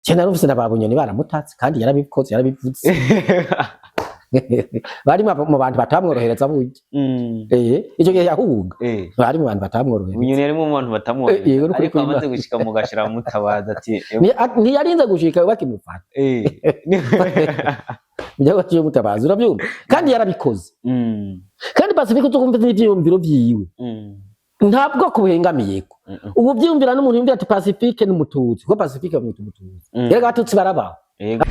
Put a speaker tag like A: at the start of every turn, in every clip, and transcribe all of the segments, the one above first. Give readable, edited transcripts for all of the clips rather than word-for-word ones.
A: Je narumvise na ba Bunyoni baramutatse, kandi yarabikoze, yarabivuze. Bari mu bantu batamworohereza burya. Ico gihe yahunga, bari mu bantu batamworohereza.
B: Bunyoni yari mu bantu batamworohereza.
A: Yego, nukuri.
B: Ariko amaze gushika mu gashira mutabaza ati
A: Ntiyarinze gushika, bakimufata. Ibyo baciye mutabaza, urabyumva, kandi yarabikoze. Kandi Pacifique, uzokumva n'ivyiyumviro vyiwe, nta bwoko buhengamiyeko. Ubu vyiyumvira n'umuntu yumvira ati Pacifique ni umututsi, kuko Pacifique bamwita umututsi. Erega abatutsi barabaho.
B: Yego.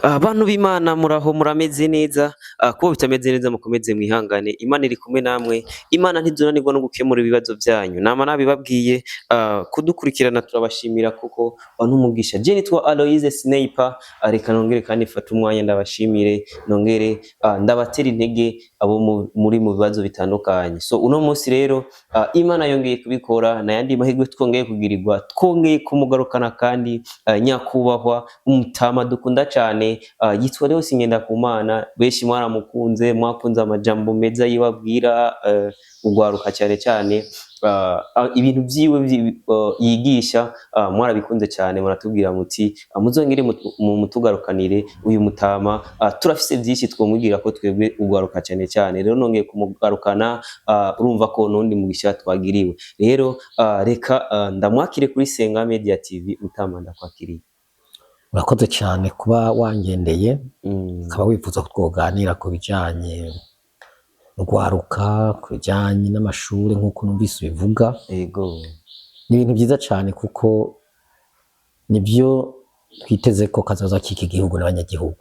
B: Abantu b'Imana, muraho, murameze neza? Kuba bitameze neza, mukomeze mwihangane. Imana iri kumwe namwe. Imana ntizunanirwa no gukemura ibibazo byanyu, nama nabibabwiye. Kudukurikirana turabashimira kuko n'umugisha. Je nitwa Aloise Sniper. Reka nongere kandi mfate umwanya ndabashimire, nongere ndabatera intege abo muri mu bibazo bitandukanye. So uno munsi rero, Imana yongeye kubikora n'ayandi mahirwe twongeye kugirirwa, twongeye kumugarukana kandi nyakubahwa umutama dukunda cyane, yitwa Leos Ngendakumana. Benshi mwaramukunze, mwakunze amajambo meza yibabwira, ugwaruka cyane cyane, ibintu vyiwe yigisha, mwarabikunze cyane. Muratubwira muti muzongere mutugarukanire uyu mutama, turafise byinshi twomubwira ko twebwe ugwaruka cyane cyane. Rero nongeye kumugarukana, urumva ko nundi mugisha twagiriwe. Rero reka ndamwakire kuri Senga Media TV. Mutama, ndakwakiriye.
A: Urakoze cyane kuba wangendeye, ukaba wifuza ko twoganira ku bijanye n'urwaruka, ku bijanye n'amashuri, nk'uko numvise ubivuga.
B: Yego.
A: Ni ibintu byiza cyane, kuko nibyo twiteze ko kazoza k'iki gihugu n'abanyagihugu.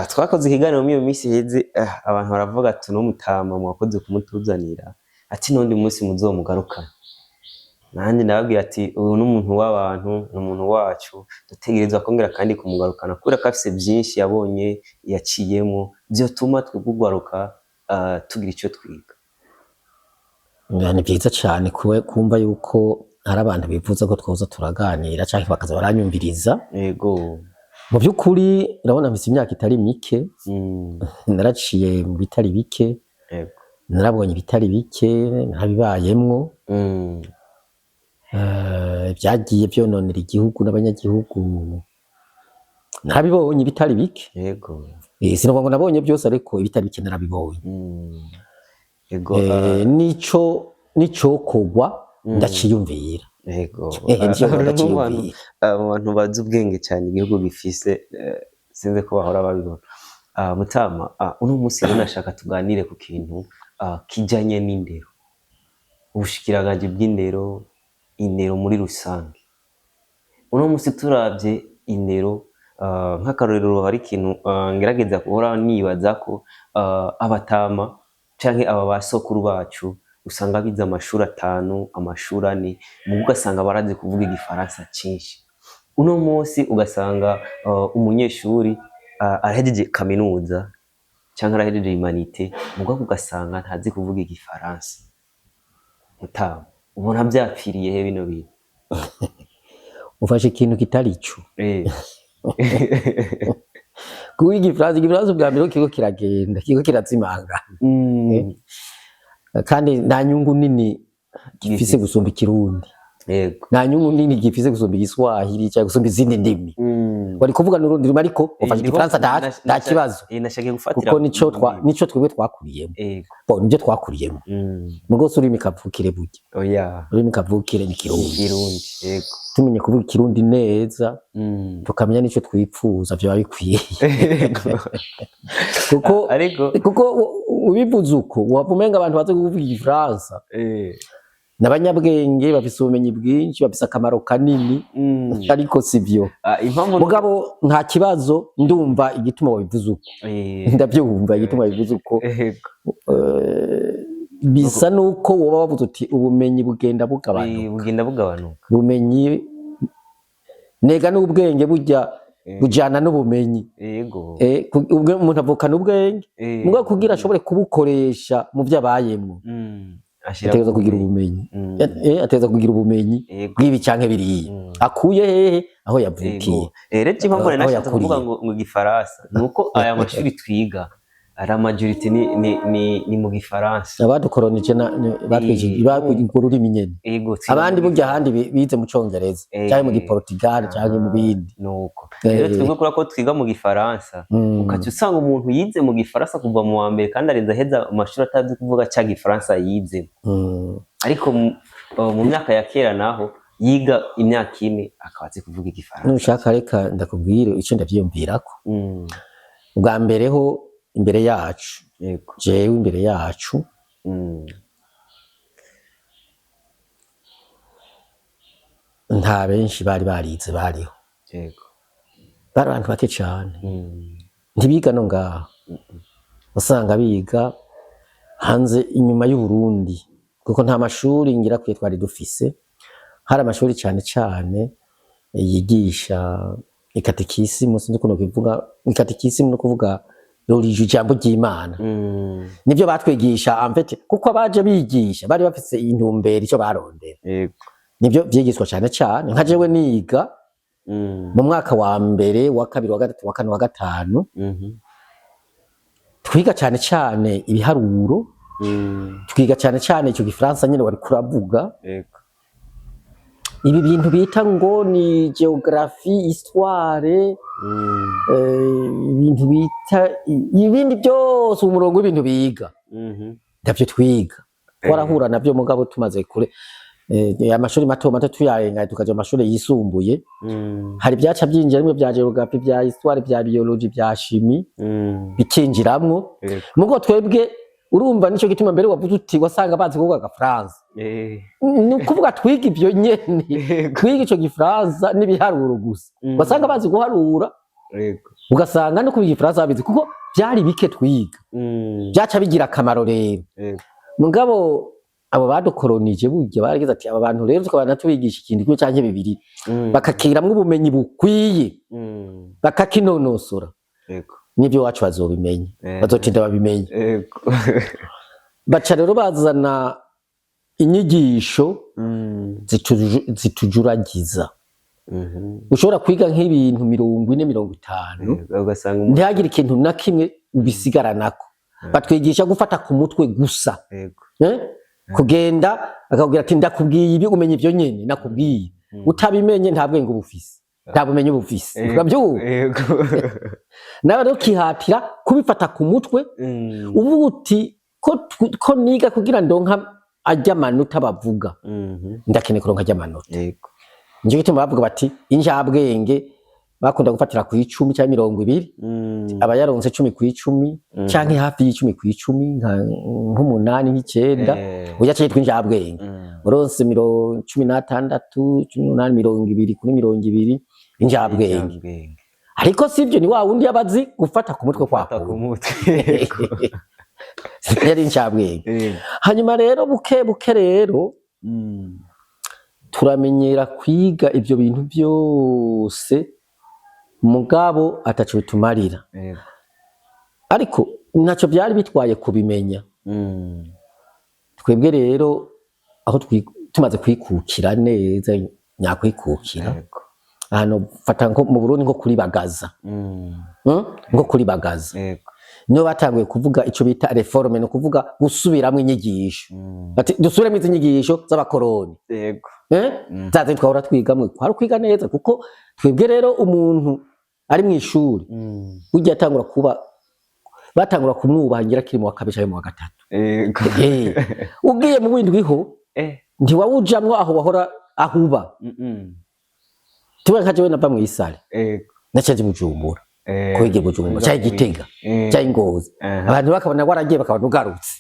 B: Twakoze ikiganiro muri iyo minsi iheze, abantu baravuga ati n'umutama mwakoze kumutuzanira, ati n'undi munsi muzomugarukana. Nanjye ndababwira ati uyu ni umuntu w'abantu, ni umuntu wacu, dutegerezwa kongera kandi kumugarukana kubera ko afise byinshi yabonye, yaciyemo, vyotuma twebwe ugwaruka tugira ico twiga.
A: Ni byiza cyane kumva yuko hari abantu bifuza ko twoza turaganira cyangwa bakaza baranyumviriza. Mu by'ukuri, urabona mfise imyaka itari mike, naraciye mu bitari bike, narabonye ibitari bike, narabibayemwo. Byagiye byononera igihugu n'abanyagihugu, narabibonye ibitari bike. Sinovuga ngo nabonye byose, ariko ibitari bike narabibonye.
B: Yego.
A: Nico nicokorwa ndaciyumvira. Nico ndaciyumvira.
B: Mu bantu bazi ubwenge cyane igihugu gifise, sinzi ko bahora babibona. Mutama, uno munsi rero nashaka tuganire ku kintu kijanye n'indero, ubushikiranganji bw'indero, indero muri rusange. Uno munsi turavye indero, nk'akarorero, hari ikintu ngerageza guhora nibaza ko abatama canke aba basokuru bacu usanga bize amashuri atanu, amashuri ane, muga ugasanga barazi kuvuga igifaransa cinshi. Uno munsi ugasanga umunyeshuri arahejeje kaminuza canke arahejeje humanités, mugabo ugasanga ntazi kuvuga igifaransa. Mutama, ubona vyapfiriye he bino bintu?
A: Ufashe ikintu kitari ico. Kuvuga igifaransa, ubwa mbere kiriko kiragenda, kiriko kirazimanga, kandi nta nyungu nini gifise gusumba ikirundi. Nta nyungu nini gifise gusumba igiswahili cyangwa gusumba izindi ndimi. Wari kuvuga n'urundi rurimi, ariko ufashe igifaransa, nta kibazo.
B: Nashaka gufatira
A: Kuko nico twebwe twakuriyemo. Bo nibyo twakuriyemo. Mugo si ururimi kavukire burya.
B: Oya.
A: Ururimi kavukire ni ikirundi.
B: Ikirundi, yego.
A: Tumenye kuvuga ikirundi neza, tukamenya n'ico twipfuza, vyoba bikwiye. Kuko
B: Ariko
A: kuko ubivuze uko, wava umenga abantu bazi kuvuga igifaransa n'abanyabwenge, bafise ubumenyi bwinshi, bafise akamaro kanini, ariko sivyo.
B: Impamvu
A: Mugabo nta kibazo, ndumva igituma wabivuze uko. Ndabyumva igituma wabivuze uko. Bisa nuko woba wavuze uti ubumenyi bugenda bugabanuka.
B: Bugenda bugabanuka.
A: Ubumenyi nega n'ubwenge burya bujana n'ubumenyi. Umuntu avukana ubwenge, mugabo kugira ashobore kubukoresha mu byo abayemwo,
B: Ashira
A: ategerezwa kugira ubumenyi. Ategerezwa kugira ubumenyi bw'ibi canke biriya. Akuye hehe? Aho yavukiye.
B: Rero impamvu nari
A: Aho
B: nashatse kuvuga
A: yakuriye.
B: ngo igifaransa, ni uko aya mashuri twiga La majorité ni mu gifaransa.
A: Abadukoronije batwigishije urwo rurimi nyene.
B: Ego, twiga
A: Abandi
B: mu
A: burya ahandi bize mu Congereza canke mu Giportugal canke mu bindi.
B: Nuko rero twebwe kubera ko twiga mu gifaransa, ukaca usanga umuntu yize mu gifaransa kuva mu wa mbere, kandi arinze aheza amashuri atazi kuvuga ca gifaransa yize. Ariko mu myaka ya kera naho yiga imyaka 4 akaba azi kuvuga igifaransa.
A: Nushaka reka ndakubwire ico ndavyiyumvirako. Ubwa mbere ho, imbere yacu, jewe imbere yacu, nta benshi bari barize bariho. Bari abantu bake cane. Ntibiga no ngaho, usanga biga hanze inyuma y'Uburundi, kuko nta mashuri ngira kwiye twari dufise. Hari amashuri cane cane yigisha ikatikisimu, sinzi ukuntu kivuga ikatikisimu, no kuvuga religion, ijambo ry'Imana. Nivyo batwigisha en fait, kuko abaje bigisha bari bafise intumbero, ico barondera. Nivyo vyigishwa cane cane. Nka jewe niga mu mwaka wa mbere, wa kabiri, wa gatatu, wa kane, wa gatanu, twiga cane cane ibiharuro, twiga cane cane ico gifaransa nyene wari kuravuga. Ibi bintu bita ngo ni géographie, histoire, ibintu bita ibindi byose, umurongo w'ibintu biga, ntavyo twiga. Twarahura navyo, mugabo tumaze kure amashuri mato mato tuyarengaye, tukaja mu mashuri yisumbuye, hari ibyaca byinjira bimwe bya géographie, bya histoire, bya biologie, bya chimie, bikinjiramwo. Mugo twebwe, urumva, nico gituma mbere wavuze uti wasanga bazi kuvuga agafaransa. Ni ukuvuga twiga ivyo nyene, twiga ico gifaransa n'ibiharuro gusa. Wasanga bazi guharura, ugasanga no kubiga igifaransa babizi, kuko byari bike twiga. Byaca bigira akamaro rero. Mugabo abo badukoronije burya baragize ati: "Aba bantu rero tukabana tubigisha ikintu kimwe canke bibiri, bakakiramwo ubumenyi bukwiye, bakakinonosora, n'ibyo wacu bazobimenya, bazotinda babimenye." Baca rero bazana inyigisho zitujuragiza. Ushobora kwiga nk'ibintu 40, 50,
B: Ugasanga umuntu
A: ntihagire ikintu na kimwe ubisigaranako. Batwigisha gufata ku mutwe gusa. Eh? Kugenda akakubwira ati: "Ndakubwiye ibi, umenya ivyo nyene nakubwiye. Utabimenye nta bwenge uba ufise, nta bumenyi uba ufise." Uravyumva?
B: Yego.
A: Nawe rero ukihatira kubifata ku mutwe, uvuga uti ko niga kugira ndonka arya amanota bavuga, ndakeneye kuronka arya amanota. Nico gituma bavuga bati injabwenge bakunda gufatira ku 10 cyangwa 20. Aba yaronse 10/10 canke hafi y'10/10, nk'umunani, nk'icenda, uya citwa injabwenge. Uronse 16, 18, 20/20, injabwenge.
B: Injabwenge.
A: Ariko sivyo, ni wa wundi yabazi gufata ku mutwe kwa
B: Gufata ku
A: kundi.
B: mutwe. Yego.
A: Yari incabwenge. Hanyuma rero buke buke rero turamenyera kwiga ivyo bintu byose, mugabo ataco bitumarira. Ariko ntacyo byari bitwaye kubimenya. Twebwe rero aho tumaze kwikukira neza, nyakwikukira, ahantu fata nko mu Burundi, nko kuri Bagaza, Nko kuri Bagaza, niyo batanguye kuvuga ico bita réforme, ni ukuvuga gusubiramwo inyigisho. Bati dusubiremo izi nyigisho z'abakoroni. Eh? Za zindi twahora twigamwe, kwari ukwiga neza, kuko twebwe rero umuntu ari mu ishuri, burya atangura kuba, batangura kumwubaha ngira akiri mu wa kabiri canke mu wa gatatu. Ugiye mu windwi ho, ntiwawujamwo aho wahora aho uba. Tuwe nka jewe nava mw'isare, naca nja i Bujumbura kwiga i Bujumbura canke i Gitega canke i Ngozi. Abantu bakabona waragiye, bakabona ugarutse,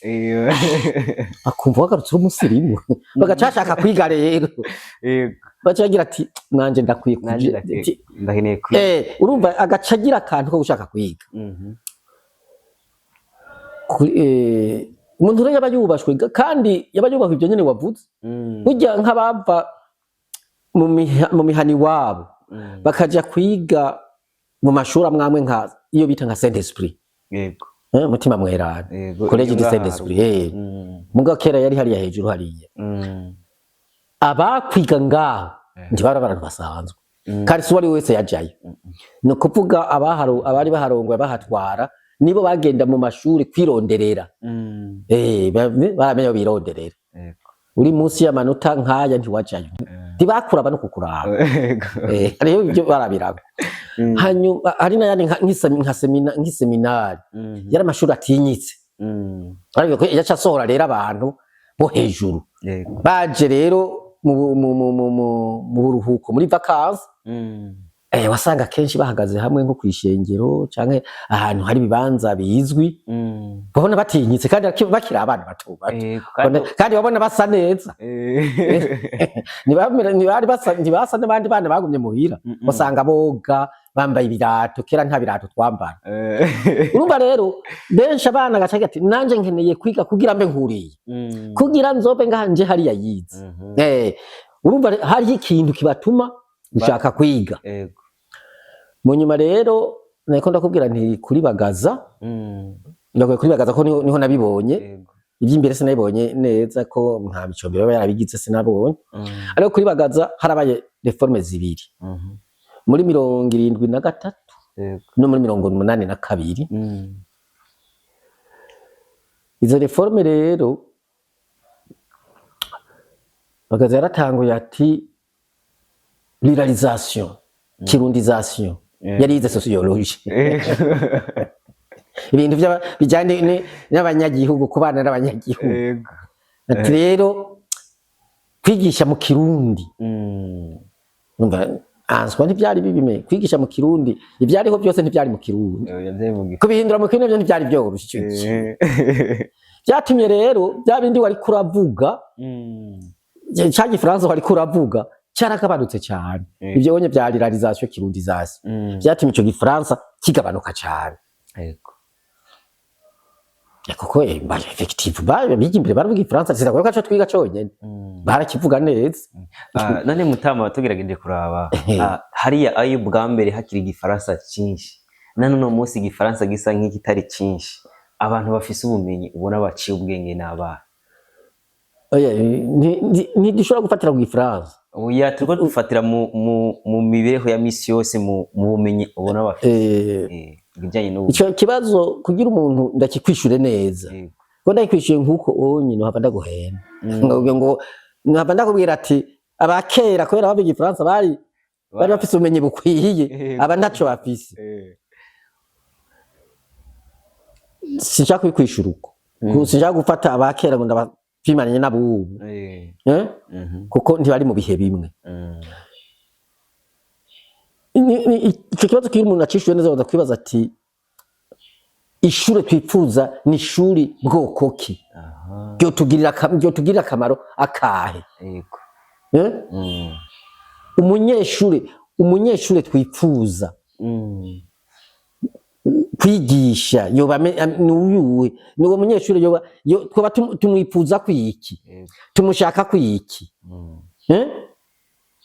A: bakumva wagarutse uri umusirimu, bagaca bashaka kwiga rero. Baca bagira ati: "Nanje ndakwiye
B: Nanje ndakeneye kwiga."
A: Urumva agaca agira akantu ko gushaka kwiga. Umuntu rero yaba yubashwe, kandi yaba yubahwa ibyo nyene wavuze. Burya nk'abava mu mihana iwabo, bakaja kwiga mu mashuri amwe amwe, nka iyo bita nka Saint Esprit, Mutima Mweranda, Collège
B: Iyo
A: de Saint
B: ngaha
A: Esprit,
B: haruguru.
A: Mugabo kera yari hariya hejuru hariya. Abakwiga ngaho ntibari abantu basanzwe, kandi si uwari wese yajayo. Ni ukuvuga abari baharongoye, bahatwara. Nibo bagenda mu mashuri kwironderera. Baramenya aho bironderera. Uri munsi y'amanota nk'aya ntiwajayo, ntibakuraba no kukuraba. Hariho ibyo barabiraba. Hanyuma hari n'ayandi nk'iseminari, yari amashuri atinyitse, ariko yaca asohora rero abantu bo hejuru. Baje rero mu buruhuko, muri vacances, wasanga kenshi bahagaze hamwe nko kw'ishengero canke ahantu hari ibibanza bizwi, babona batinyitse kandi bakiri abana bato bato. Kandi babona basa neza. Ntibari basa, ntibasa n'abandi bana bagumye muhira. Wasanga boga bambaye ibirato, kera nta birato twambara. Urumva rero benshi abana gaca ati: "Nanje nkeneye kwiga kugira mbe nkuriye, kugira nzobe nganje hariya yize." Urumva hariho ikintu kibatuma gushaka kwiga. Mu nyuma rero nariko ndakubwira nti kuri Bagaza, ndakubwira kuri Bagaza ko niho nabibonye. Iby'imbere sinabibonye neza ko nta Micombero aba yarabigize, sinabonye. Ariko kuri Bagaza harabaye réformes zibiri, muri 73 no muri 82. Izo réformes rero, Bagaza yaratanguye ati ruralisation, kirundisation. Yarize sociologie, ibintu bijyanye n'abanyagihugu, kubana n'abanyagihugu. Ati rero kwigisha mu Kirundi, umva answa ntibyari bibime kwigisha mu Kirundi, ibyariho byose ntibyari mu Kirundi.
B: Oya, vyari mu
A: Kubihindura mu Kirundi navyo ntibyari byoroshe ico gihe. Byatumye rero bya bindi wari kuravuga, ca Gifaransa wari kuravuga cyaragabanutse cyane. Ibyo bonye bya ruralisation, kirundisation, byatumye ico Gifaransa kigabanuka cyane. Kuko ba effective ba biga imbere baravuga Igifaransa, sinakuvuga ko twiga conyene, barakivuga neza.
B: Ah, none mutama, tugerageje kuraba, hariya ayo bwa mbere hakiri Igifaransa cinshi, none uno munsi Igifaransa gisa nk'ikitari cinshi, abantu bafise ubumenyi ubona baciye ubwenge n'abana?
A: Oya, ntidushobora gufatira ku Gifaransa.
B: Oya, turiko dufatira mu mibereho ya misi yose, mu bumenyi ubona bafise, ibijanye n'ubu.
A: Ico kibazo kugira umuntu ndakikwishure neza, ko ndakikwishuye nk'uko onye nohava ndaguhenda, ngo nkava ndakubwira ati abakera kubera bavuga Igifaransa bari bafise ubumenyi bukwiye, aba ntaco bafise. Sinshaka kubikwishura uko. Sinshaka gufata abakera ngo ndabapimanye n'abubu. Eh? Kuko ntibari mu bihe bimwe. Ico kibazo kiri umuntu acishuye neza, baza kwibaza ati ishure twipfuza ni ishuri bwoko ki? Ryotugirira akamaro akahe? Eh? Umunyeshure twipfuza kwigisha yoba nuyuwe? Ni uwo munyeshure yoba twaba tumwipfuza kwiki? Tumushaka kwiki? Eh?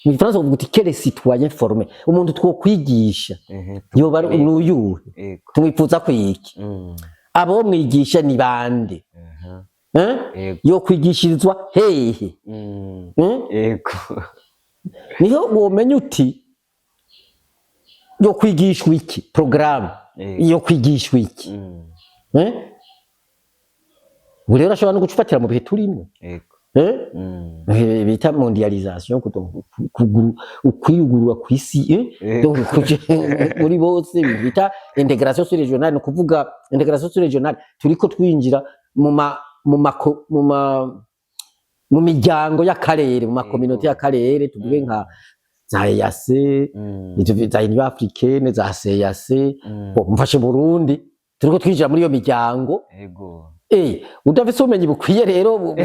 A: Mu Gifaransa bavuga uti quel citoyen formé, umuntu twokwigisha yoba nuyuhe? Tumwipfuza kwiki? Abo mwigisha ni bande? Eh? Yo kwigishirizwa hehe? Niho womenya uti yo kwigishwa iki, programme yo kwigishwa iki. Eh? Ubu rero ashobora no gucufatira mu bihe turimo. Eh? Bita mondialisation, ukwiyugurura kw'isi, eh? Donc muri bose bita intégration sous régionale, ni ukuvuga intégration sous régionale, turiko twinjira mu miryango y'akarere, mu ma communautés y'akarere, tuvuge nka za EAC, ivyo za Union Africaine, za CEEAC. Bon, mfashe Burundi, turiko twinjira muri iyo miryango. Udafise ubumenyi bukwiye rero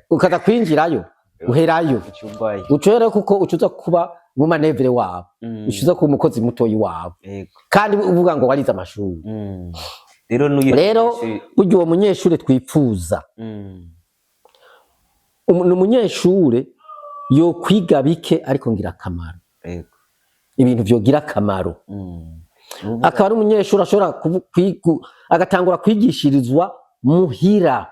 A: ukaza kwinjirayo, uherayo.
B: Ucumbaye.
A: Ucerayo kuko ucuza kuba mu manœuvre wabo, ucuza kuba umukozi mutoyi wabo, kandi uvuga ngo warize amashuri.
B: Rero n'uyu
A: Rero burya uwo munyeshure twipfuza, ni umunyeshure yokwiga bike ariko ngira akamaro, ibintu vyogira akamaro. Akaba ari umunyeshuri ashobora agatangura kwigishirizwa muhira,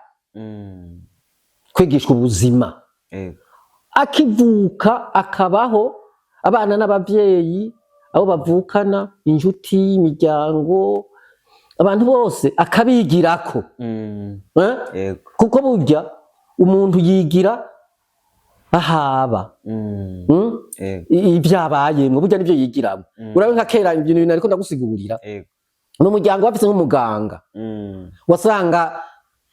A: kwigishwa ubuzima akivuka, akabaho abana n'abavyeyi, abo bavukana, inshuti, imiryango. Abantu bose akabigirako. Eh?
B: Yego.
A: Kuko burya umuntu yigira ahaba.
B: Yego.
A: Ibyabayemwo burya nivyo yigiramo. Urabe nka kera, ibintu bintu ariko ndagusigurira. Mu muryango bafise nk'umuganga, wasanga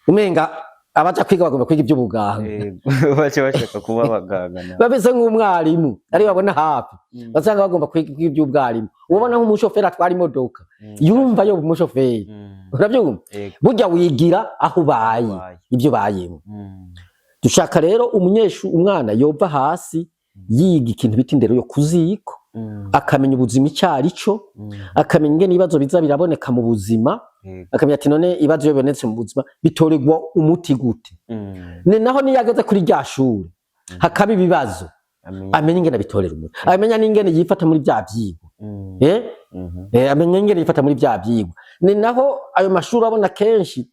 A: umenga abaja kwiga bagomba kwiga iby'ubuganga.
B: Yego. Bace bashaka kuba abaganga nabo.
A: Bafise nk'umwarimu ari babona hafi, basanga bagomba kwiga iby'ubwarimu. Ubona nk'umushoferi atwara imodoka, yumva yoba umushoferi. Urabyumva?
B: Yego.
A: Burya wigira aho ubaye,
B: Ubaye.
A: ibyo ubayemo. Dushaka rero umunyeshu umwana yova hasi yiga ikintu bita indero yo kuziko, akamenya ubuzima icyo ari cyo, akamenya ingene ibibazo biza biraboneka mu buzima, akamenya ati none ibibazo iyo bibonetse mu buzima bitorerwa umuti gute? Ni naho niyo ageze kuri rya shuri hakaba ibibazo,
B: Amenya.
A: amenya ingene abitorera umuti, amenya n'ingene yifata muri bya vyigwa. Eh? Amenya ingene yifata muri bya vyigwa. Ni naho ayo mashuri abona kenshi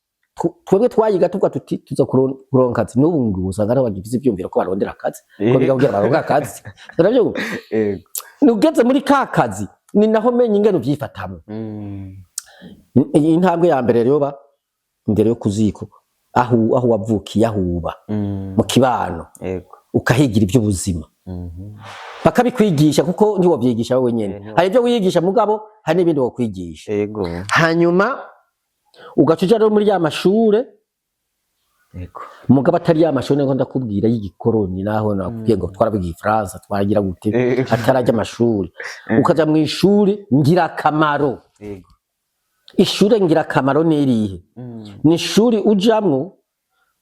A: twebwe twayiga tuvuga tuti tuza kuronka akazi. N'ubu ngubu usanga ariho bagifise ivyumviro ko barondera akazi, ko biga kugira baronke akazi. Uravyumva?
B: Yego.
A: Ugeze muri ka kazi, ni naho menya ingene uvyifatamwo. Intambwe ya mbere rero ba indero yo kuziko, aho wavukiye, aho uba, mu kibano, ukahigira iby'ubuzima, bakabikwigisha, kuko ntiwabyigisha wowe nyene. Hari ibyo wiyigisha, mugabo hari n'ibindi wokwigisha. Hanyuma ugaca uja rero muri ya mashure, mugabo atari ya mashure niko ndakubwira y'igikoroni, naho nakubwiye ngo twaravuga igifaransa, twaragira gute, atarajya amashuri. Ukaja mu ishuri ngirakamaro. Ishure ngirakamaro ni irihe? Ni ishuri ujamwo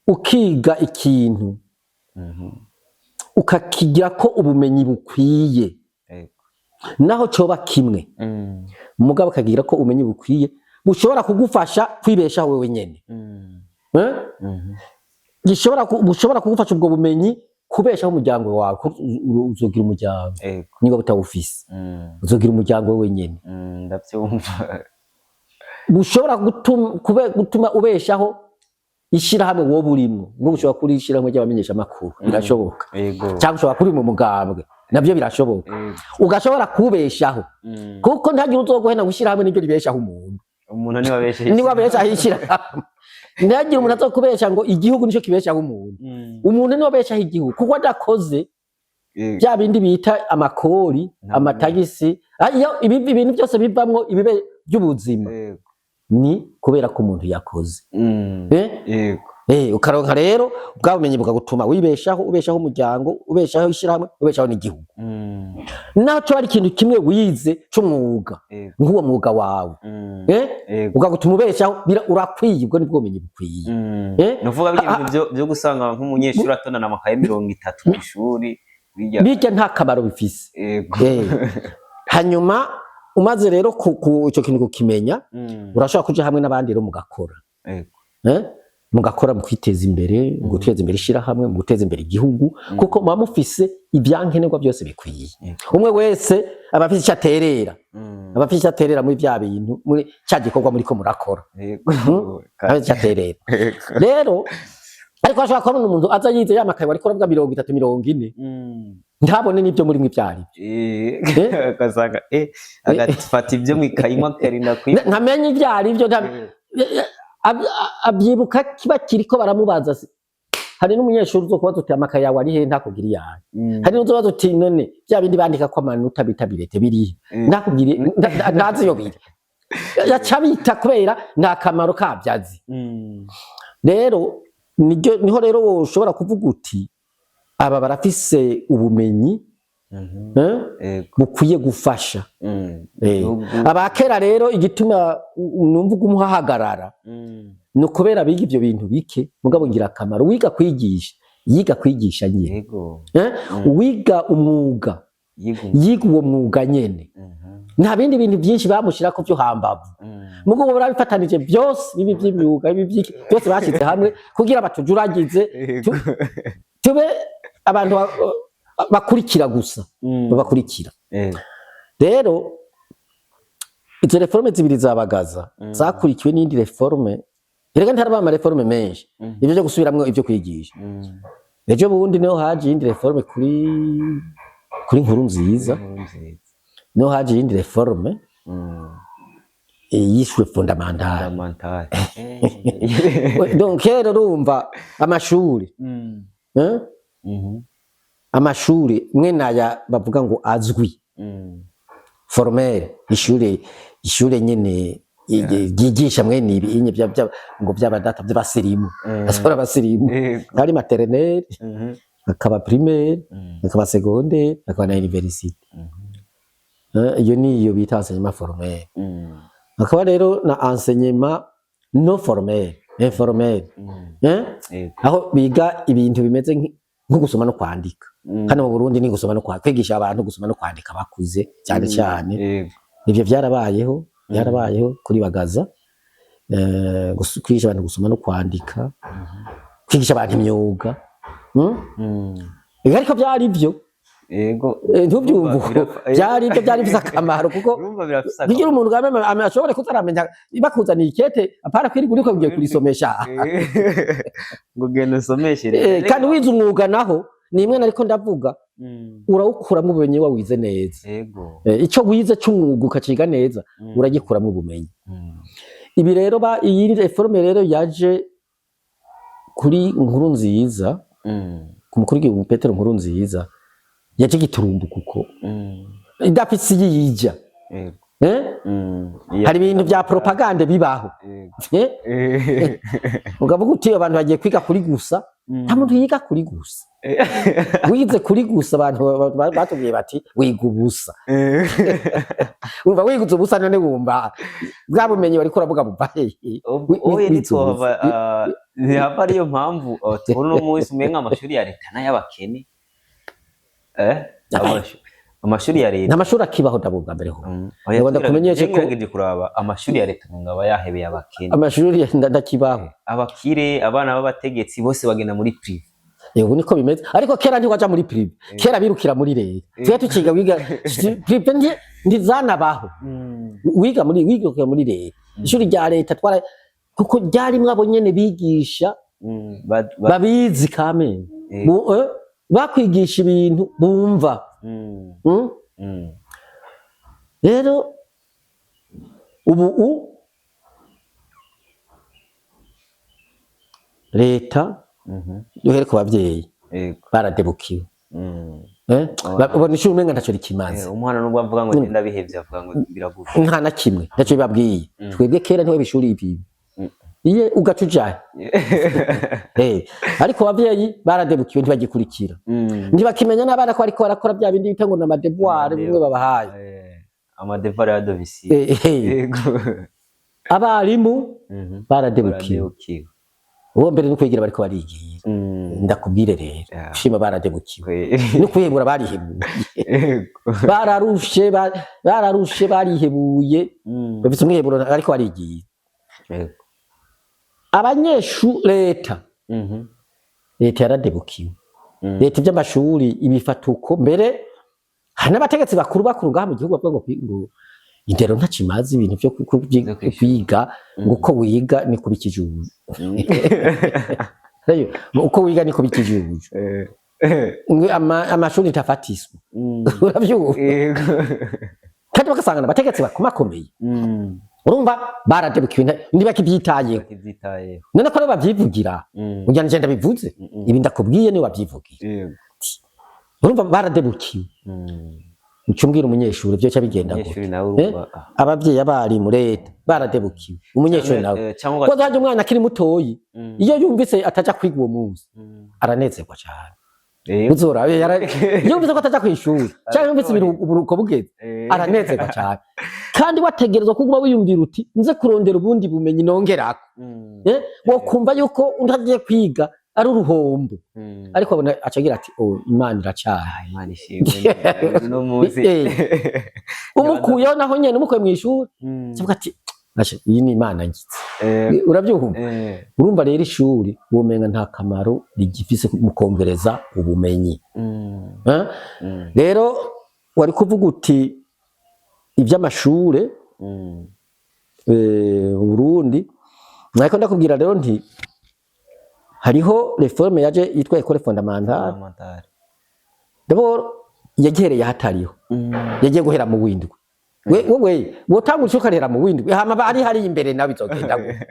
A: ukiga ikintu, ukakigirako ubumenyi bukwiye, naho coba kimwe, mugabo ukagira ko ubumenyi bukwiye bushobora kugufasha kwibeshaho wewe nyene. Eh? Bushobora kugufasha ubwo bumenyi kubeshaho umuryango wawe, ko uzogira umuryango. Niba butawufise, uzogira umuryango wewe nyene.
B: Ndavyumva.
A: Bushobora gutuma ubeshaho ishirahamwe wowe urimwo. Nk'ubu ushobora kuri ishirahamwe ry'abamenyesha amakuru, birashoboka. Cyangwa ushobora kuri mu mugambwe, nabyo birashoboka. Ugashobora kubeshaho, kuko ntagire uzoguhena ngo ishirahamwe niryo ribeshaho umuntu.
B: Umuntu niwe abeshaho.
A: Niwe abeshaho ishirahamwe. Ntihagire umuntu azokubesha ngo igihugu nico kibeshaho umuntu. Umuntu niwe abeshaho igihugu, kuko adakoze, bya bindi bita amakori,
B: Ntabwo
A: amatagisi, iyo ibintu byose bivamwo ibibe by'ubuzima, ni kubera ko umuntu yakoze. Eh? Ukaronka rero bwa bumenyi bukagutuma wibeshaho, ubeshaho umuryango, ubeshaho ishirahamwe, ubeshaho n'igihugu. Naho coba ari ikintu kimwe wize c'umwuga, nk'uwo mwuga wawe, eh? Ukagutuma ubeshaho, urakwiye. Ubwo nibwo bumenyi bukwiye. Eh?
B: Ni ukuvuga birya bintu byo gusanga nk'umunyeshuri atondana amakaye 30 kw'ishuri bijya
A: Birya nta kamaro bifise. Hanyuma umaze rero ku ico kintu kukimenya, urashobora kuja hamwe n'abandi rero mugakora. Eh? Mugakora mu kwiteza imbere, mu guteza imbere ishirahamwe, mu guteza imbere igihugu, kuko muba mufise ibyankenerwa byose bikwiye. Umwe wese aba afise icyo aterera, aba afise icyo aterera muri bya bintu, muri cya gikorwa muriko murakora. Aba afise icyo aterera. Rero ariko hashobora kubona umuntu aza yize ya makaye wariko uravuga, 30, 40, ntabone n'ibyo muri mw'ivyari.
B: Ugasanga agafata ibyo mu ikayi imwe akarinda kwiga.
A: Ntamenye ibyo ari byo, abyibuka kiba kiriko baramubaza. Hari n'umunyeshuri uzokubaza uti amakaye yawe ari hehe, ntakubwira iyawe. Hari n'uzobaza uti none bya bindi bandika ko amanota bita bulletin birihe, ntakubwire, ntazi iyo biri, yaca bita kubera nta kamaro kabyo azi. Rero niho rero woshobora kuvuga uti aba barafise ubumenyi, eh, bukwiye gufasha.
B: Igihugu.
A: Abakera rero, igituma numva umuhahagarara, ni ukubera biga ivyo bintu bike mugabo ngirakamaro. Wiga kwigisha, yiga kwigisha nyene. Eh? Uwiga umwuga,
B: Yiga
A: yiga uwo mwuga nyene. Nta bindi bintu byinshi bamushirako vyo hambavu. Mugabo barabifatanije byose, bibi by'imyuga, bibi by'iki, byose bashyize hamwe kugira batujuragize, tube abantu bakurikira gusa, babakurikira. Rero izo réformes zibiri za Bagaza zakurikiwe n'indi réforme. Erega ntiharaba ama réformes menshi, ivyo byo gusubiramwo ivyo kwigisha. Ejo bundi niho haje iyindi réforme kuri Nkuru Nziza.
B: Inkuru nziza.
A: Niho haje iyindi réforme. Yiswe fondamentale.
B: Fondamentale.
A: Donc kera urumva amashuri, eh? Amashuri mwe naya bavuga ngo azwi, formel, ishure nyene ryigisha mwene ibi inye ngo by'abadata by'abasirimu, asora abasirimu. Hari maternelle, hakaba primaire, hakaba secondaire, hakaba na université. Iyo niyo bita enseignement formel. Hakaba rero na enseignement non formel, informel, eh? Aho biga ibintu bimeze nko gusoma no kwandika. Hano mu Burundi ni gusoma no kwandika, kwigisha abantu gusoma no kwandika bakuze cyane cyane. Ivyo byarabayeho kuri Bagaza, kwigisha abantu gusoma no kwandika, kwigisha abantu imyuga. Ariko byari byo. Ntubyumva uko. Byari byo, byari bifise akamaro kuko
B: Urumva birafise
A: kugira umuntu ashobore kutaramenya bakuzaniye ikete, apara kwirirwa uriko ugiye kurisomesha.
B: Ngo genda usomeshe.
A: Kandi wize umwuga naho ni imwe nariko ndavuga, urawukuramo ubumenyi wawize neza. Ico wize c'umwuga ukaciga neza, uragikuramo ubumenyi. Ibi rero iyi réforme rero yaje kuri Nkurunziza, ku mukuru w'igihugu Petero Nkurunziza, yaje giturumbuka uko, idafise yija. Eh? Hari ibintu vya propagande bibaho. Eh? Ukavuga uti abantu bagiye kwiga kuri gusa. Nta muntu yiga kuri gusa. Wize kuri gusa, abantu batubwiye bati wiga ubusa. Urumva wiga ubusa, none wumva bwa bumenyi wariko uravuga buva hehe?
B: Oye,
A: Wize
B: ntitwohava
A: ubusa.
B: Ntihava ariyo mpamvu tubona uno munsi umenga amashuri ya leta n'ay'abakene, amashuri ya leta.
A: Nta mashuri akibaho ndavuga mbere ho.
B: Oya,
A: Ngo ndakumenyeshe ko
B: ngerageje kuraba amashuri ya leta ngo aba yahebeye abakene.
A: Amashuri ndakibaho.
B: Abakire, abana b'abategetsi bose bagenda muri privé.
A: Ubu niko bimeze, ariko kera ntiwaja muri privé, kera birukira muri leta. Twe tuciga wiga privé ntizanabaho. Wiga muri leta, ishuri rya leta twara kuko ryarimwo abo nyene bigisha babizi kamene. Bakwigisha ibintu bumva. Rero ubu leta, duhere ku bavyeyi, baradebukiwe. Eh? Ubona ishuri umenga ntaco rikimaze.
B: Umwana nubwo avuga ngo genda bihevye, avuga ngo biragufi.
A: Nta na kimwe ntaco bibabwiye. Twebwe kera ntiwe bishuri ibi iye ugaca ujahe. Ariko abavyeyi baradebukiwe, ntibagikurikira, ntibakimenya n'abana ko bariko barakora bya bindi bita ngo ni ama devoirs bimwe babahaye.
B: Ama devoirs ya domicile.
A: Abarimu baradebukiwe.
B: Baradebukiwe.
A: Uwo mbere no kwigira bariko barigira. Ndakubwire rero, shima baradebukiwe, no kwihebura barihebuye. Bararushe, bararushe, barihebuye, bafite umwiheburo ariko barigiye. Abanyeshu leta, leta yaradebukiwe. Leta iby'amashuri ibifata uko, mbere hari n'abategetsi bakuru bakuru ngaha mu gihugu bavuga ngo indero ntakimaze, ibintu byo
B: Byo kwishuri.
A: kwiga, ngo uko wiga ni kuba ikijuju. Rero, uko wiga ni kuba ikijuju. Ngo amashuri ntafatiswa. Urabyumva? Kandi bagasanga abategetsi bakomakomeye. Urumva baradebukiwe, ntibakibyitayeho.
B: Bakibyitayeho.
A: None ko rero babyivugira, ngira nje ndabivuze, ibi ndakubwiye niwe wabyivugira. Urumva baradebukiwe. Uca umbwira umunyeshuri byo bigenda gute?
B: Umunyeshuri nawe
A: Eh?
B: urumva
A: Abavyeyi, abarimu, leta baradebukiwe, umunyeshuri nawe
B: cyangwa
A: ko haje umwana akiri mutoyi, iyo yumvise ataja kwiga uwo munsi, aranezerwa cyane. Uzorabe yumvise ko ataja kwishuri cyangwa yumvise uburuhuko bugeze, aranezerwa cyane. Kandi wategerezwa kuguma wiyumvira uti nze kurondera ubundi bumenyi nongerako. Wokumva yuko utagiye kwiga ari uruhombo, ariko abona acagira ati oh, Imana iracyaha.
B: Imana ishimwe uno munsi.
A: Umukuyeho naho nyene, umukuye mw'ishuri, avuga ati "Asha, iyi ni Imana ngize." Urabyumva? Urumva rero ishuri womenga nta kamaro rigifise mu kongereza ubumenyi. Eh? Rero wari kuvuga uti iby'amashure, Burundi, ariko ndakubwira rero nti hariho réforme yaje yitwa école fondamentale.
B: Fondamentale.
A: D'abord yagihereye hatariho, yagiye guhera mu windwi. Wewe wotanga ishure ukarihera mu windwi, hama bari hari imbere nawe bizogenda gute?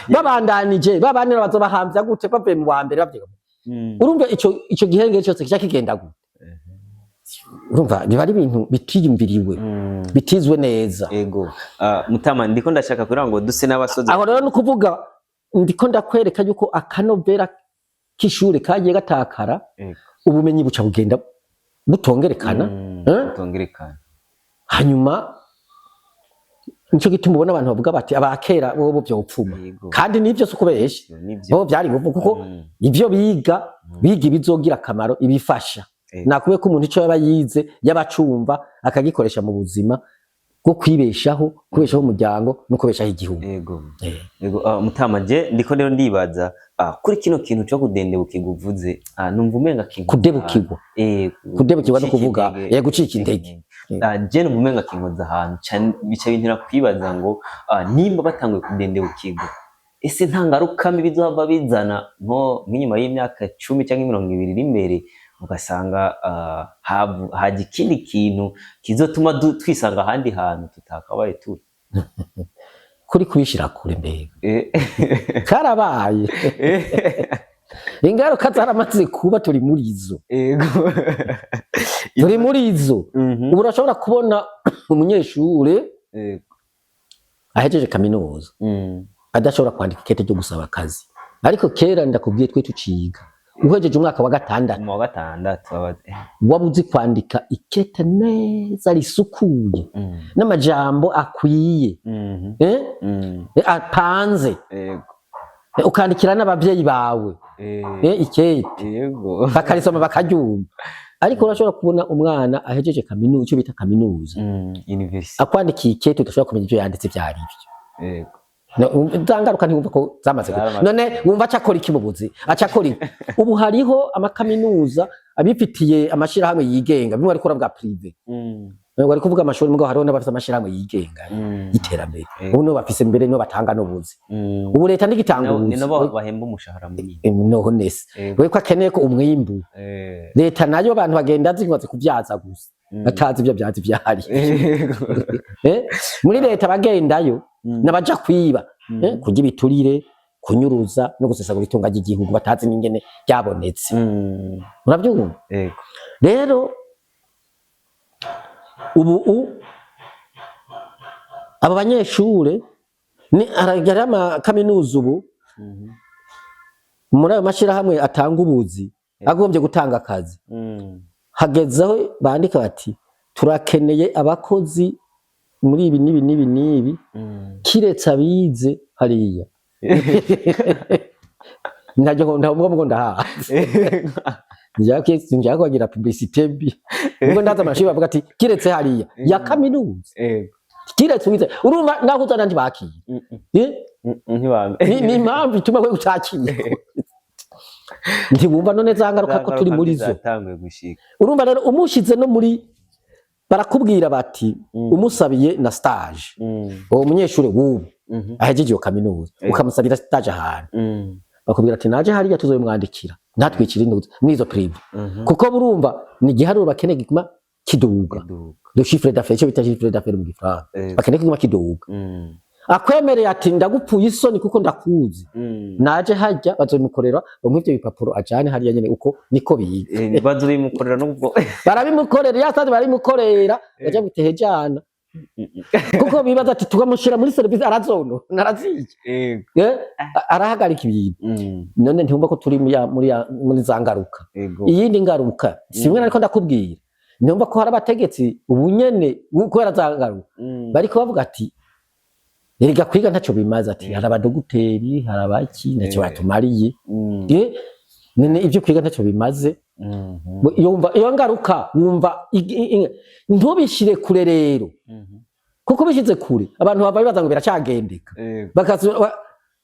A: Babandanije babandi bazobahamvya gute bavuye mu wa mbere bavyiga? Urumva ico gihenge cyose kica kigenda gute? Urumva biba ari ibintu bitiyumviriwe, bitizwe neza.
B: Ego. Mutama, ndiko ndashaka kugira ngo duse n'abasozi.
A: Aho rero ni ukuvuga ndiko ndakwereka yuko akanovera k'ishure kagiye gatakara, ubumenyi buca bugenda butongerekana. Eh?
B: Butongerekana.
A: Hanyuma nico gituma ubona abantu bavuga bati abakera bobo vyopfuma. Kandi nivyo, si ukubesha.
B: Nivyo.
A: Bo vyari nguvu kuko ivyo biga, biga ibizogira akamaro, ibifasha. Nakube ko umuntu ico yaba yize yabacumva akagikoresha mu buzima bwo kwibeshaho, kubeshaho umuryango no kubeshaho igihugu.
B: Ego, Mutama, je ndiko rero ndibaza kuri kino kintu cyo kudendebukirwa uvuze, numva umenga kintu
A: Kudebukirwa. Kudebukirwa no
B: gucika
A: kuvuga
B: intege.
A: Gucika intege.
B: Je numva umenga kinkoza ahantu bica bintera kwibaza ngo nimba batanguye kudendebukirwa, ese nta ngaruka mbi bizohava bizana nko nk'inyuma y'imyaka 10 cyangwa 20 iri imbere, ugasanga haja ikindi kintu kizotuma twisanga ahandi hantu tutakabaye turi?
A: Kuri kubishira kure mbega. Karabaye, ingaruka zaramaze kuba, turi muri izo. Turi muri izo. Ubu urashobora kubona umunyeshure ahejeje kaminuza adashobora kwandika ikete ryo gusaba akazi. Ariko kera, ndakubwiye, twe tuciga, uhejeje umwaka wa gatandatu,
B: Mu wa gatandatu
A: waba uzi kwandika ikete neza risukuye n'amajambo akwiye, eh? Apanze. Ukandikira n'abavyeyi bawe ikete, bakarisoma bakaryumva. Ariko urashobora kubona umwana ahejeje kaminuza, icyo bita kaminuza,
B: University.
A: akwandikiye ikete udashobora kumenya ivyo yanditse ivyo ari byo. Za ngaruka ntiwumva ko zamaze
B: Zaramaze.
A: None wumva acakora iki mu buzi? Acakora iki? Ubu hariho amakaminuza abifitiye amashirahamwe yigenga, bimwe ariko bwa privé. Ntabwo ari kuvuga amashuri, mugabo hariho n'abafite amashirahamwe yigenga y'iterambere. Ubu nibo bafise mbere, nibo batanga n'ubuzi. Ubu leta ntigitanga
B: Ni
A: ubuzi.
B: nabo bahemba umushahara munini.
A: None se we ko akeneye ko umwimbu, leta nayo abantu bagenda zimaze kubyaza gusa, batazi ibyo byazi ivyari. Muri leta bagendayo n'abaja kwiba, kurya ibiturire, kunyuruza no gusesagura itunga ry'igihugu batazi n'ingene ryabonetse. Urabyumva?
B: Ego.
A: Rero ubu abo banyeshure ni haragera amakaminuza ubu, muri ayo mashirahamwe atanga ubuzi, agombye gutanga akazi, hagezeho bandika bati turakeneye abakozi muri ibi n'ibi n'ibi n'ibi, kiretse abize hariya. Ntajya ntabwo ngo ndahazi, njya kubagira publicité mbi, ubwo ndaza amashuri bavuga ati kiretse hariya ya kaminuza, kiretse wize. Urumva naho uzana ntibakira. Eh?
B: Ntibambe.
A: Ni impamvu ituma we utakira, ntiwumva none za ngaruka ko turi muri zo?
B: Zatanguye gushika.
A: Urumva rero umushize no muri, barakubwira bati umusabiye na stage, uwo munyeshuri w'ubu ahejeje iyo kaminuza, ukamusabira stage ahantu, bakubwira ati naje hariya tuzobimwandikira, ntatwikire induzi muri izo privé, kuko burumva ni igiharuro bakeneye kiguma kiduga.
B: Iduka.
A: Le chiffre d'affaires, icyo bita chiffre d'affaires mu gifaransa, bakeneye kiguma kiduga. Akwemereye ati ndagupfuye isoni kuko ndakuzi, naje hajya bazobimukorera, bamuhe ivyo bipapuro ajane hariya nyene. Uko niko biga.
B: Bazobimukorera nubwo
A: Barabimukorera, ya stage barabimukorera, baja gutehejana kuko bibaza ati tukamushira muri service arazono naraziye. Arahagarika ibintu. None ntiwumva ko turi muri za ngaruka?
B: Ego.
A: Iyindi ngaruka simwe nariko ndakubwira, ntiwumva ko hari abategetsi ubu nyene kubera za ngaruka bariko bavuga ati erega kwiga ntaco bimaze, ati hari abadogiteri, hari abaki, ntacyo batumariye. None ibyo kwiga ntacyo bimaze. Iyo wumva iyo ngaruka, wumva ntubishire kure rero, kuko ubishyize kure abantu bava bibaza ngo biracagendeka,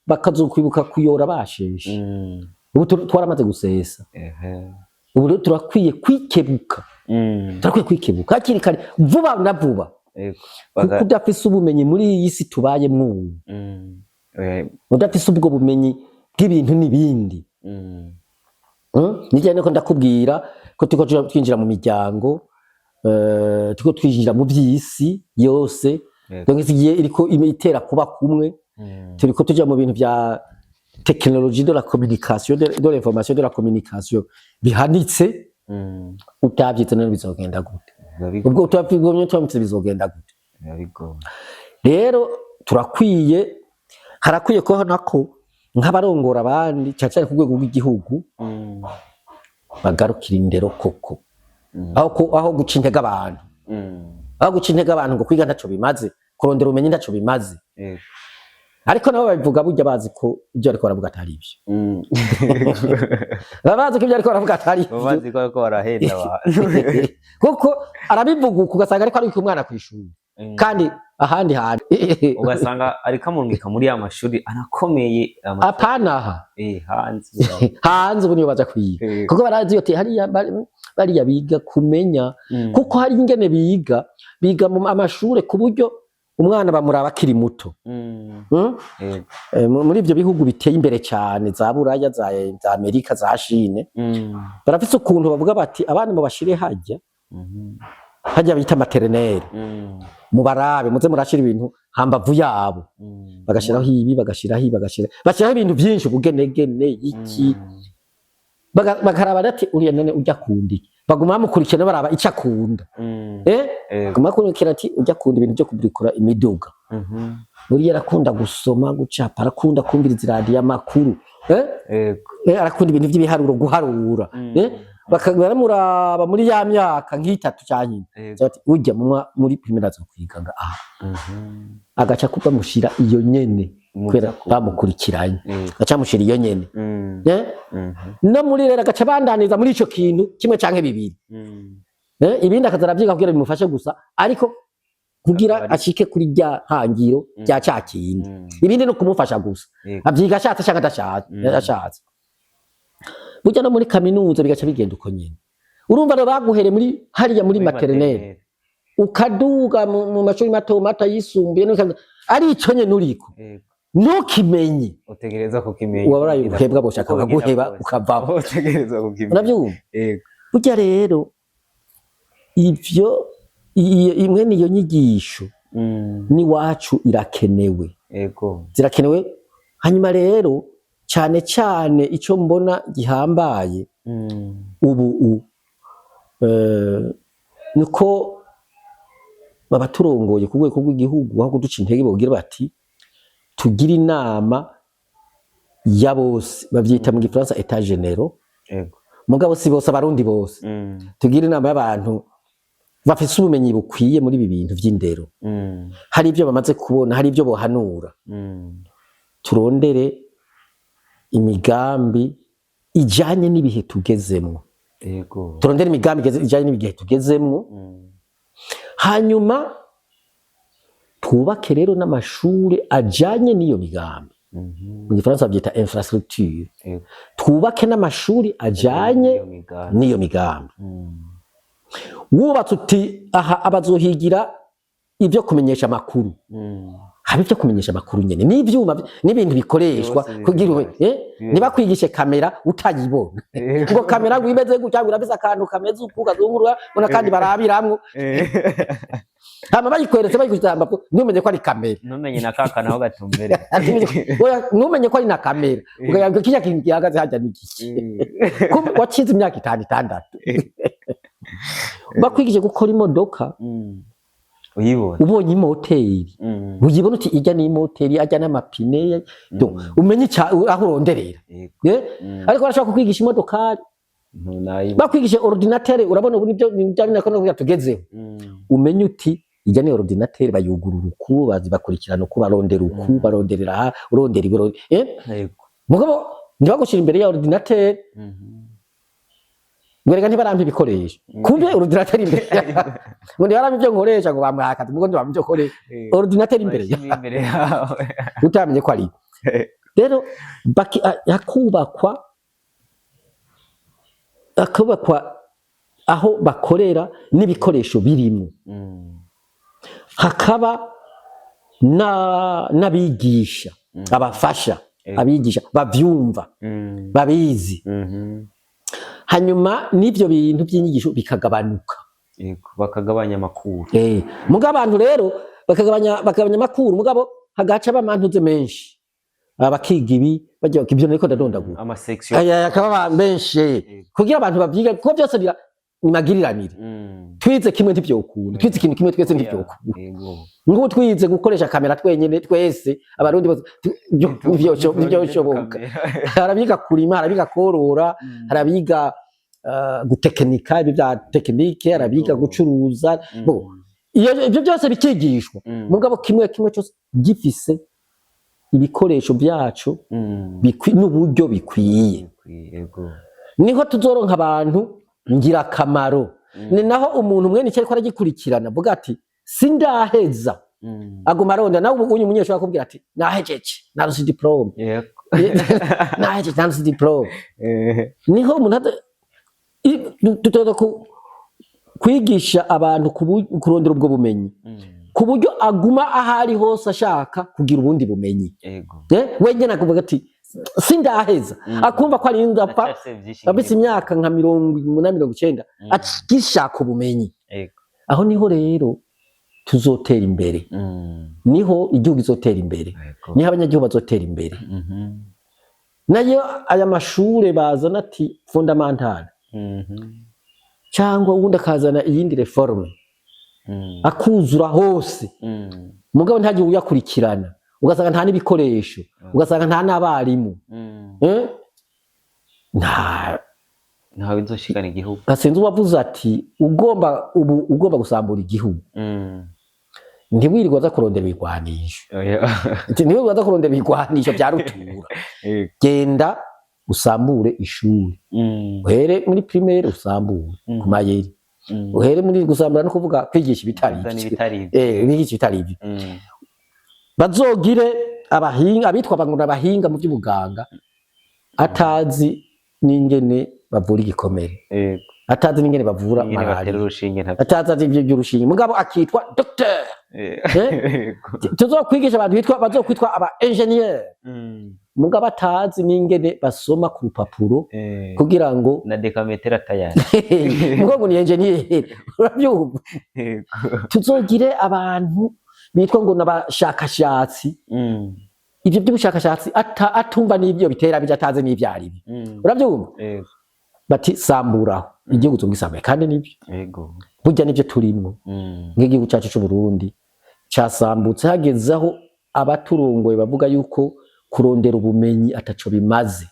A: bakazokwibuka kuyora basheshe. Ubu twaramaze gusesa. Ubu rero turakwiye kwikebuka. Turakwiye kwikebuka hakiri kare, vuba na vuba, kuko udafise ubumenyi muri iyi si tubayemwo ubu, udafise ubwo bumenyi bw'ibintu n'ibindi, Nijya niko ndakubwira ko turiko twinjira mu miryango. Turiko twinjira mu by'isi yose. Donc isi igiye iriko itera kuba kumwe. Turiko tuja mu bintu vya technologie de la communication, de l'information, de la communication bihanitse. Utavyize none bizogenda gute?
B: Biba bigoye.
A: Ubwo utavyigomye turamutse bizogenda gute?
B: Biba bigoye.
A: Rero turakwiye, harakwiye ko nako nk'abarongora abandi, cyane cyane ku rwego rw'igihugu, bagarukira indero koko, aho guca intege abantu, aho guca intege abantu ngo kwiga ntaco bimaze, kurondera ubumenyi ntaco bimaze. Ariko nabo babivuga burya bazi ko ibyo ariko baravuga atari ibyo. Baba bazi ko ibyo ariko baravuga atari
B: Baba
A: ibyo.
B: bazi ko bariko barahenda abantu.
A: Kuko arabivuga uku, ugasanga ariko ariko umwana kw'ishuri, kandi ahandi hantu
B: Ugasanga ariko amurungika muri ya mashuri anakomeye
A: apana aha.
B: Hanze.
A: Hanze ubu niyo baja kwiga, kuko barazi ati hariya bariya biga kumenya, kuko hari ingene biga mu amashure ku buryo umwana bamuraba akiri muto.
B: Yego.
A: Muri ivyo bihugu biteye imbere cyane, za Buraya, za Amerika, za Chine, barafise ukuntu bavuga bati abana mubashire hajya, hajya bita maternelle, mubarabe, muze murashira ibintu hambavu yabo. Bagashiraho ibi, bagashiraho ibi, bashyiraho ibintu byinshi, ubugenegene iki. Bakaraba ati uriya none ujya akunda iki? Baguma bamukurikirana, baraba icyo akunda.
B: Yego.
A: Baguma bakurikira ati ujya akunda ibintu byo kubikora imiduga, uriya arakunda gusoma, gucapa, arakunda kumviriza iradiyo amakuru,
B: Yego.
A: Arakunda ibintu by'ibiharuro, guharura. Baramuraba muri ya myaka nk'itatu cyangwa ine. Bati ujya muri primaire aza kwiga nga aha, agaca kuba bamushira iyo nyene
B: Mu
A: kubera
B: byo akunda.
A: bamukurikiranye, agaca amushira iyo nyene. No muri rero agaca bandaniza muri ico kintu kimwe canke bibiri. Ibindi akaza aravyiga kugira bimufashe gusa, ariko kugira ashike kuri rya hangiro rya ca kindi. Ibindi no kumufasha gusa. Avyiga ashatse canke adashatse. Ashatse burya no muri kaminuza bigaca bigenda uko nyene. Urumva rero baguhere muri hariya muri maternelle, ukaduga mu mashuri mato mato, yisumbuye, ari ico nyene uriko, ntukimenye.
B: Utegereza kukimenya.
A: Waba uhebwa, boshaka
B: Uko bigenda
A: bakaguheba,
B: kose.
A: ukavaho.
B: Utegereza kukimenya.
A: Uravyumva?
B: Yego.
A: Burya rero ivyo imwe niyo nyigisho n'iwacu irakenewe. Zirakenewe. Hanyuma rero cyane cyane icyo mbona gihambaye ubu niko babaturongoye ku rwego rw'igihugu, aho kuduca intege bogira bati tugire inama ya bose, bavyita mu gifaransa états généraux. Mugabo si bose, abarundi bose. Tugire inama y'abantu bafise ubumenyi bukwiye muri ibi bintu vy'indero, hari ibyo bamaze kubona, hari ibyo bohanura. Turondere imigambi ijanye n'ibihe tugezemwo. Turondere imigambi ijanye n'ibihe tugezemwo. Hanyuma twubake rero n'amashure ajanye n'iyo migambi. Mu gifaransa bavyita infrastructure. Twubake n'amashuri ajanye
B: Iyo migambi.
A: n'iyo migambi. Wubatse uti aha abazohigira ibyo kumenyesha amakuru, haba ibyo kumenyesha amakuru nyene n'ivyuma n'ibintu bikoreshwa
B: Byose
A: kugira ube
B: bihari.
A: Ntibakwigishe kamera utayibona, ngo kamera ngo imeze gutya, ngo irafise akantu kameze uku kazungurura, ngo kandi barabiramwo. Hama bayikweretse, bayikweretse hambavu, ntumenye ko ari kamera.
B: Ntumenye na kaka naho gatumbere.
A: Oya, ntumenye ko ari na kamera, ukagira kirya kintu gihagaze harya ni igiki. Kumbe wacize imyaka itanu, itandatu, bakwigije gukora imodoka.
B: Uyibona.
A: Ubonye imoteri, uyibona uti ijya ni imoteri, ajya n'amapine. Donc, umenye aho uronderera. Ariko barashobora kukwigisha imodokari,
B: Ntunayibona.
A: bakwigisha ordinateur. Urabona ubu nibyo nibyo nako no tugezeho. Umenye uti ijya ni ordinateur, bayugurura uku, bazi bakurikirana uku, barondera uku, baronderera aha, urondera ibiro. Mugabo ntibagushira imbere ya ordinateur ngo reka ntibarampa ibikoresho. Kumbe ordinateur imbere, ngo ntibarampa ibyo nkoresha, ngo bamuha akazi, mugo ntibampa ibyo nkoresha. Ordinateur imbere
B: Mashini imbere yawe.
A: utamenye ko ari rero hakubakwa aho bakorera n'ibikoresho birimo, hakaba n'abigisha abafasha, abigisha bavyumva, babizi. Hanyuma n'ivyo bintu by'inyigisho bikagabanuka.
B: Yego, bakagabanya amakuru.
A: Mugabo abantu rero bakagabanya amakuru, mugabo hagaca bamantuze menshi. Abakiga ibi bajya ibyo niko ndadondagura.
B: Ama section.
A: Aya akaba abantu benshi kugira abantu bavyiga, kuko byose bira ni magiriranire. Twize kimwe ntivyokunda, twize ikintu kimwe twese ntivyokunda. Ngubu twize gukoresha kamera twenyene twese abarundi bose ntivyoshoboka. Hari abiga kurima, hari abiga korora, hari abiga gutekinika ibi bya tekinike, hari abiga gucuruza. Bo, iyo ibyo byose bikigishwa, mugabo kimwe kimwe cyose gifise ibikoresho byaco n'uburyo bikwiye, niho tuzoronka abantu ngirakamaro. Ni naho umuntu mwene icyo ariko aragikurikirana avuga ati sindaheza, aguma aronda. Nawe ubu uyu munyeshuri akubwira ati nahejeje, naronse diplôme, nahejeje, naronse diplôme. Niho umuntu tuteza kwigisha abantu kurondera ubwo bumenyi, ku buryo aguma aho ari hose ashaka kugira ubundi bumenyi. Wenyine akavuga ati sindaheza, akumva ko arinze apfa
B: Ndacyafise vyinshi
A: afise
B: nkeneye.
A: imyaka nka 80, 90, agishaka ubumenyi. Aho niho rero tuzotera imbere, niho igihugu izotera imbere, niho abanyagihugu bazotera imbere. Nayo aya mashure bazana ati fondamental, cyangwa uwundi akazana iyindi réforme, akuzura hose, mugabo ntagire uyakurikirana, ugasanga nta n'ibikoresho, ugasanga nta n'abarimu. Eh? Nta
B: Ntawe bizoshikana igihugu.
A: Gasenze uwavuze ati ugomba ubu ugomba gusambura igihugu, ntiwirirwa aza kurondera ibigwanisho.
B: Oya.
A: Ati ntiwirirwa aza kurondera ibigwanisho bya rutura, genda usambure ishuri, uhere muri primaire usambure ku mayeri, uhere muri gusambura no kuvuga kwigisha ibitari
B: Kwigisha
A: ibyo.
B: ibitari ibyo.
A: Bigisha ibitari ibyo. Bazogire abahinga abitwa ngo abahinga mu by'ubuganga, atazi n'ingene bavura igikomere, atazi n'ingene bavura
B: Ingene batera
A: malariya,
B: urushinge ntabyo.
A: atazi ibyo by'urushinge, mugabo akitwa docteur. Tuzokwigisha abantu bitwa bazokwitwa aba ingénieur, mugabo atazi n'ingene basoma ku rupapuro kugira ngo
B: Na décamètre atayari.
A: Mugabo ngo ni ingénieur, urabyumva? Tuzogire abantu bitwa ngo n'abashakashatsi, ibyo by'ubushakashatsi atumva n'ibyo bitera bijya, atazi n'ibyo ari byo. Urabyumva?
B: Yego.
A: Bati samburaho igihugu tugisambuye, kandi nibyo. Burya nibyo turimwo. Nk'igihugu cyacu cy'u Burundi casambutse hageze aho abaturongoye bavuga yuko kurondera ubumenyi ataco bimaze.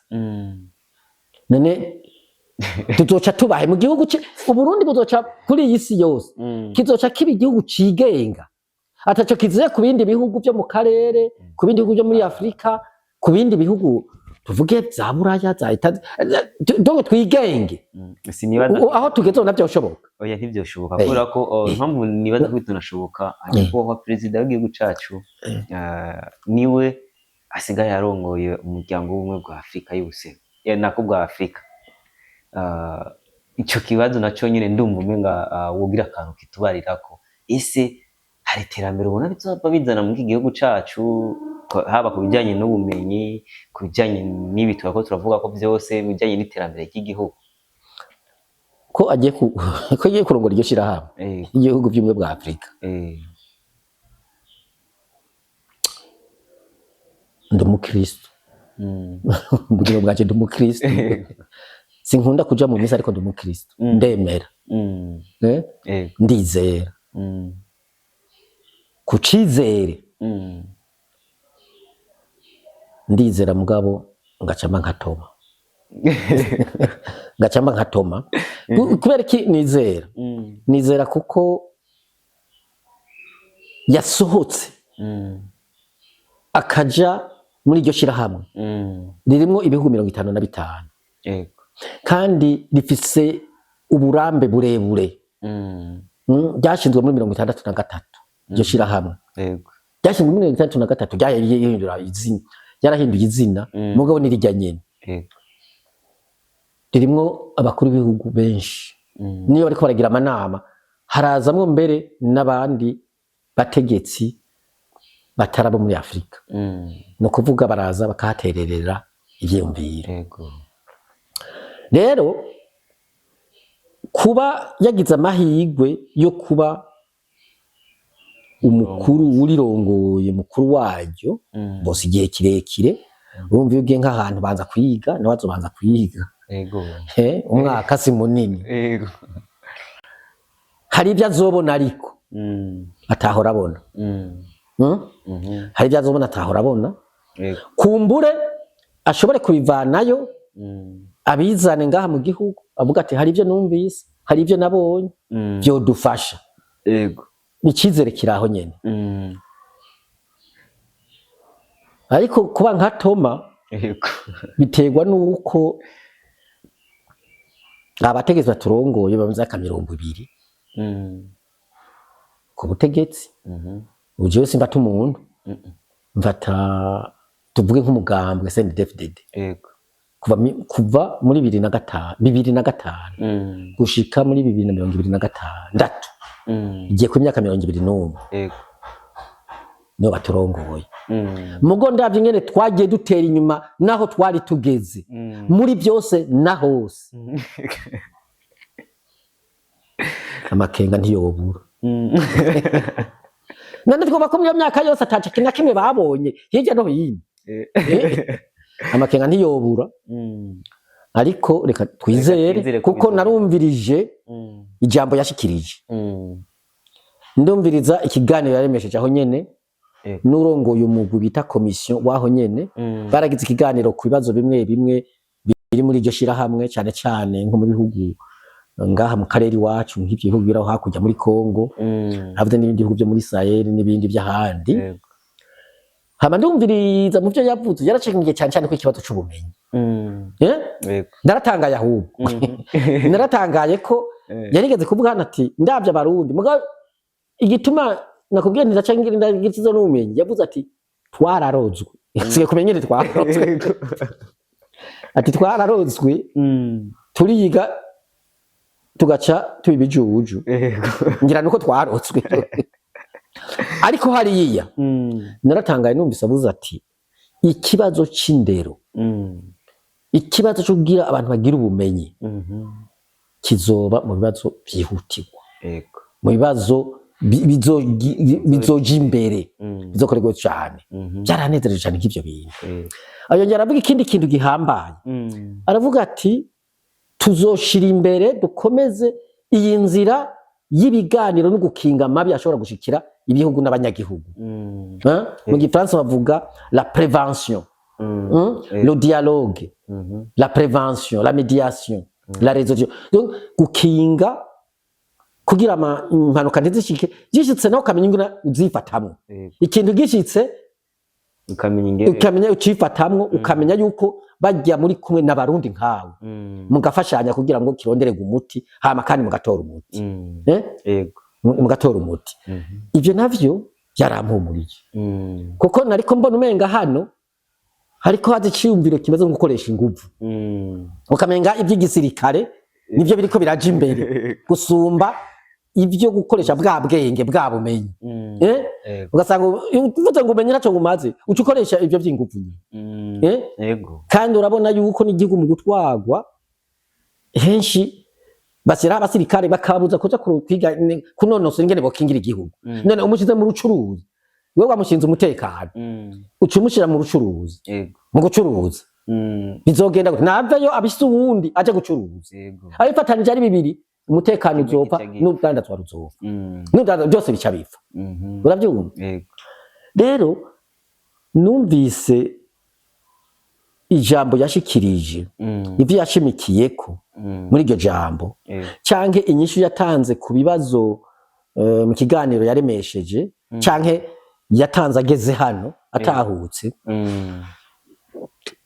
A: None tuzoca tubahe mu gihugu Uburundi buzoca kuri iyi si yose, kizoca kiba igihugu cigenga ataco kiziye ku bindi bihugu byo mu karere, ku bindi bihugu byo muri Afurika, ku bindi bihugu tuvuge za Buraya, za Eta, donc twigenge.
B: Sinibaza.
A: Aho tugeze ubu navyo bishoboka?
B: Oya, ntivyoshoboka, kubera ko impamvu nibaza ko bitunashoboka, nyakubahwa perezida w'igihugu cacu niwe asigaye arongoye umuryango w'ubumwe bwa Afurika y'ubuseruko, nako bwa Afurika. Ico kibazo naco nyene ndumva umenga wogira akantu kitubarirako. Ese hari iterambere ubona bizohava bizana muri iki gihugu cacu, haba ku bijanye n'ubumenyi, ku bijanye n'ibi turako turavuga ko vyose, mu bijanye n'iterambere ry'igihugu?
A: Ko agiye kurongora iryo shirahamwe, igihugu by'ubumwe bwa Afurika, ndi umukristo. Mu buzima bwanje ndi umukristo. Sinkunda kuja mu misa, ariko ndi umukristo. Ndemera. Ndizera. Ku cizere, ndizera, mugabo ngacamba nka Toma, ngacamba nka Toma. Kubera iki nizera? Nizera kuko yasohotse akaja muri iryo shirahamwe ririmwo ibihugu 55, kandi rifise uburambe burebure. Ryashinzwe muri 63 iryo shirahamwe. Ryashinzwe muri 63, ryahindura izina, ryarahinduye izina, mugabo nirirya nyene. Ririmwo abakuru b'ibihugu benshi. Niyo bariko baragira amanama, harazamwo mbere n'abandi bategetsi batari abo muri Afurika. Ni ukuvuga baraza bakahatererera ivyiyumviro. Rero Kuba yagize amahirwe yo kuba umukuru wurirongoye, mukuru waryo bose igihe kirekire, urumva iyo ugiye nk'ahantu banza kwiga, nawe azobanza kwiga. Umwaka si munini. Hari ibyo azobona ariko atahora abona. Hmm?
B: Mhm.
A: Hari ibyo azobona atahora abona. Kumbure ashobore kubivanayo, abizane ngaha mu gihugu, avuga ati: "Hari ibyo numvise, hari ibyo nabonye byodufasha." Icyizere kiri aho nyene. Ariko kuba nka Toma biterwa n'uko abategetsi baturongoye bamaze aka 20 ku butegetsi. Ujewe simfata umuntu, mfata tuvuge nk'umugambwe CNDD-FDD. Kuva muri 2005, 2005 gushika muri 2026, igiye ku myaka 21, niyo baturongoye. Mugo ndavye ingene twagiye dutera inyuma naho twari tugeze muri byose na hose, amakenga ntiyobura. None twoba ko muri iyo myaka yose ataca na kimwe babonye hirya no hino? Amakenga ntiyobura. Ariko reka twizere,
B: Twizere ko
A: kuko
B: bizera.
A: Narumvirije ijambo yashikirije, ndumviriza ikiganiro yaremesheje aho nyene n'urongoye umugwi bita komisiyo waho nyene. Baragize ikiganiro ku bibazo bimwe bimwe biri muri iryo shirahamwe, cyane cyane nko mu bihugu ngaha mu karere iwacu, nk'ivyo bihugu biri aho hakurya muri Congo, havuze n'ibindi bihugu byo muri Sahel n'ibindi by'ahandi. Hama ndumviriza mu byo yavuze, yaracengiye cyane cyane ku ikibazo c'ubumenyi. Eh? Naratangaye ahubwo. Naratangaye ko yarigeze kuvuga hano ati: "Ndabye Abarundi." Mugabo igituma nakubwiye nti ndagikizo n'ubumenyi, yavuze ati: "Twararozwe." Sigaye kumenya nyene twararozwe. Ati: "Twararozwe, turiga tugaca tuba ibijuju." Ngira nuko twarotswe. Ariko hariya naratangaye numvise avuze ati: "Ikibazo c'indero, ikibazo cyo kugira abantu bagira ubumenyi kizoba mu bibazo vyihutirwa, mu bibazo bizoja imbere, bizokorerwa cane." Byaranezereje cane nk'ivyo bintu. Ayongera aravuga ikindi kintu gihambaye. Aravuga ati: "Tuzoshira imbere, dukomeze iyi nzira y'ibiganiro no gukinga amabi ashobora gushikira ibihugu n'abanyagihugu." Hein? Mu gifaransa bavuga la prévention, hein? Le dialogue, la prévention, la médiation, la résolution. Donc gukinga kugira impanuka ntizishike, zishitse nawe ukamenya ingene uzifatamwo. Ikintu gishitse,
B: ukamenya ingene
A: ukamenya ucifatamwo, ukamenya yuko bajya muri kumwe n'Abarundi nkawe, mugafashanya kugira ngo kirondererwe umuti, hama kandi mugatora umuti. Eh? Mugatora umuti. Ivyo navyo byarampumurije, kuko nariko mbona umenga hano hariko haza iciyumviro kimeze nko gukoresha inguvu, ukamenga iby'igisirikare nivyo biriko biraja imbere gusumba ibyo gukoresha bwa bwenge, bwa bumenyi. Eh? Ugasanga uvuze ngo umenye ntaco ngumaze, uca ukoresha ivyo vy'inguvu nyene. Eh? Kandi urabona yuko n'igihugu mu gutwarwa henshi bashyiraho abasirikare bakabuza kuja kwiga kunonosora ingene bokingira igihugu. None umushize mu rucuruzi, wewe wamushinze umutekano, uca umushira mu rucuruzi, mu gucuruza, bizogenda gute? Naveyo abise uwundi aje gucuruza. Abifatanije ari bibiri, umutekano
B: Kimwe
A: uzopfa,
B: kica gipfa.
A: n'urudandazwa ruzopfa, n'urudandazwa byose bica bipfa. Urabyumva? Rero numvise ijambo yashikirije, ivyo yashimikiyeko muri iryo jambo, canke inyishu yatanze ku bibazo mu kiganiro yaremesheje, canke yatanze ageze hano atahutse,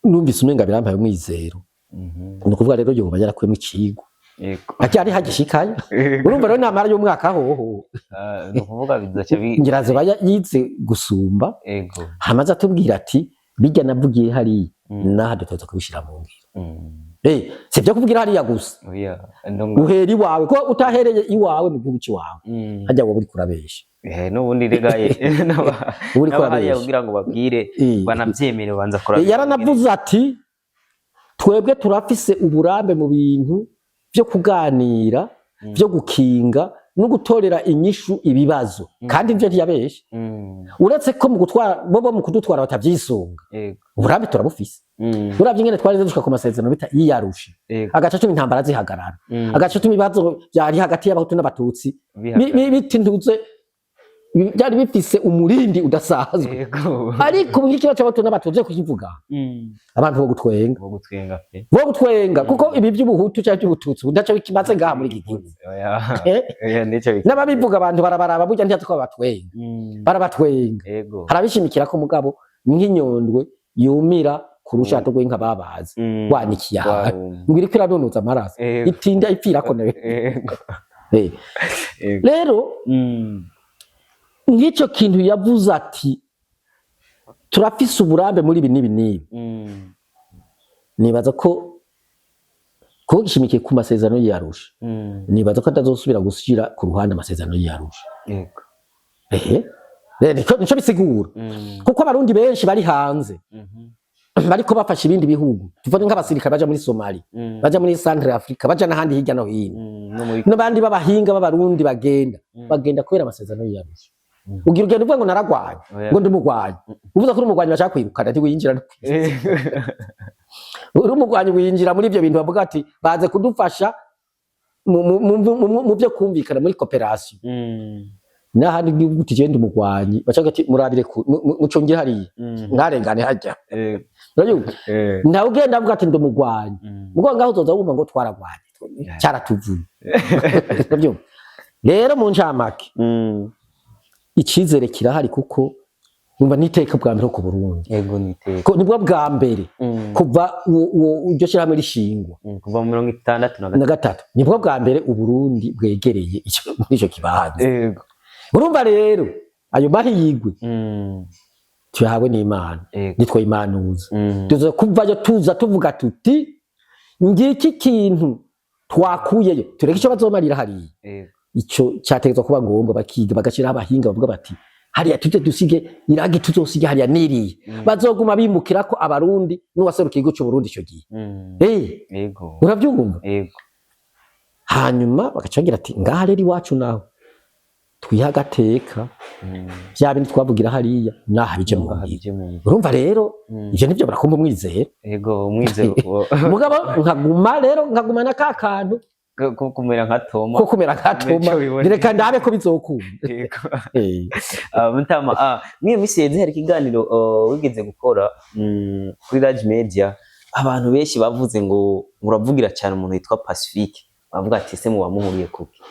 A: numvise umenga birampaye umwizero. Ni ukuvuga rero yoba yarakuyemo icigwa aryari hagishikayo. Urumva rero namara y'umwaka hoho,
B: Ah, ni ukuvuga bizaca bi
A: ngira azoba yize gusumba. Hamaze atubwira ati: "Bijya navugiye hariya, naha dutoza kubishira mu ngiro." Si ibyo kuvugira hariya gusa.
B: Oya, ndongo.
A: Uhera iwawe, ko utahereye iwawe mu gihugu c'iwawe, hajya wowe uriko urabesha.
B: N'ubundi regaye
A: Uba uriko
B: n'abahariya
A: urabesha.
B: kugira ngo babwire banavyemere banza kuraba.
A: Yaranavuze ati: "Twebwe turafise uburambe mu bintu byo kuganira, byo gukinga no gutorera inyishu ibibazo. Kandi ivyo ntiyabeshe, uretse ko mu gutwara bo mu kudutwara batavyisunga. Uburambe turabufise. Uravye ingene twari dushika ku masezerano bita yiyarushe, agaca tuma intambara zihagarara, agaca tuma ibibazo vyari hagati y'Abahutu n'Abatutsi bitinduze, byari bifise umurindi udasanzwe. Ariko ubu ikibazo c'Abahutu n'Abatutsi kukivuga, abantu bo gutwenga.
B: Bo gutwenga pe.
A: Bo gutwenga, kuko ibi by'ubuhutu cyangwa by'ubututsi udaca bikimaze ngaha muri iki gihugu.
B: Oya.
A: Eh?
B: Oya, nico
A: N'ababivuga abantu barabaraba, burya ntiyatse ko babatwenga. Barabatwenga. Harabishimikira ko mugabo nk'inyondwe yumira ku rushato rw'inka babaze wanikiye ahantu, ngo iriko iranunuza amaraso, itinda ipfirako nawe. Eh. Rero nk'icyo kintu yavuze ati turafise uburambe muri ibi n'ibi n'ibi, nibaza ko kuko gishimikiye ku masezerano y'Arusha, nibaza ko atazosubira gushyira ku ruhande amasezerano y'Arusha. Ehe. Rero nico bisigura, kuko Abarundi benshi bari hanze bariko bafasha ibindi bihugu, tuvuge nk'abasirikare baja muri Somalia, baja muri Centre Africa, baja n'ahandi hirya no hino,
B: No muri
A: n'abandi b'abahinga b'Abarundi bagenda, bagenda kubera amasezerano y'Arusha. Ugira ugenda uvuga ngo naragwanye,
B: Oya.
A: ngo ndi umugwanyi, uvuze ko uri umugwanyi bashaka kwirukana, ati winjira uri umugwanyi, winjira muri ibyo bintu bavuga ati baze kudufasha mu byo kumvikana muri coopération. N'ahandi niba uti genda umugwanyi, bacaga ati murabire mucungire hariya, ntarengane hajya. Urabyumva? Ntawe ugenda avuga ati ndi umugwanyi. Mugo ngaho uzoza wumva ngo twaragwanye, cyaratuvuye. Urabyumva? Rero mu ncamake, icizere kirahari, kuko umva n'iteka bwa mbere ku Burundi.
B: Ego, niteka.
A: Ko nibwo bwa mbere kuva iryo shyirahamwe rishingwa.
B: Kuva mu mirongo itandatu na
A: na
B: gatatu.
A: Gatatu, nibwo bwa mbere Uburundi bwegereye muri ico kibanza. Urumva rero ayo mahirwe tuyahawe n'Imana, nitwe imanuza. Tuza kuvayo tuza tuvuga tuti ngiki kintu twakuyeyo, tureke ico bazomarira hariya. Ico cyategetswe kuba ngombwa, bakiga, bagashyiraho abahinga bavuga bati hariya tuje dusige iragi, tuzosige hariya niriye. Bazoguma bimukira ko Abarundi n'uwaserukiye igihugu c'Uburundi ico gihe. Eh, urabyumva?
B: Ego.
A: Hanyuma bagaca bagira ati ngaha rero iwacu naho twiha agateka, vya bindi twavugira hariya naha bije mu
B: Ngaha
A: ngiro.
B: bije mu ngiro.
A: Urumva rero, ivyo nivyo barakumva umwizero.
B: Ego, umwizero.
A: Mugabo nkaguma rero nkaguma na ka kantu
B: ko kumera nka Toma.
A: Ko kumera nka Toma.
B: Nico biboneye.
A: Reka ndabe ko bizokunda.
B: Ego.
A: Eh.
B: Mutama, mwiyo misi yeze hari ikiganiro wigeze gukora kuri Raj Media, abantu benshi bavuze ngo muravugira cyane umuntu witwa Pacifique, bavuga ati ese muba muhuriye kuki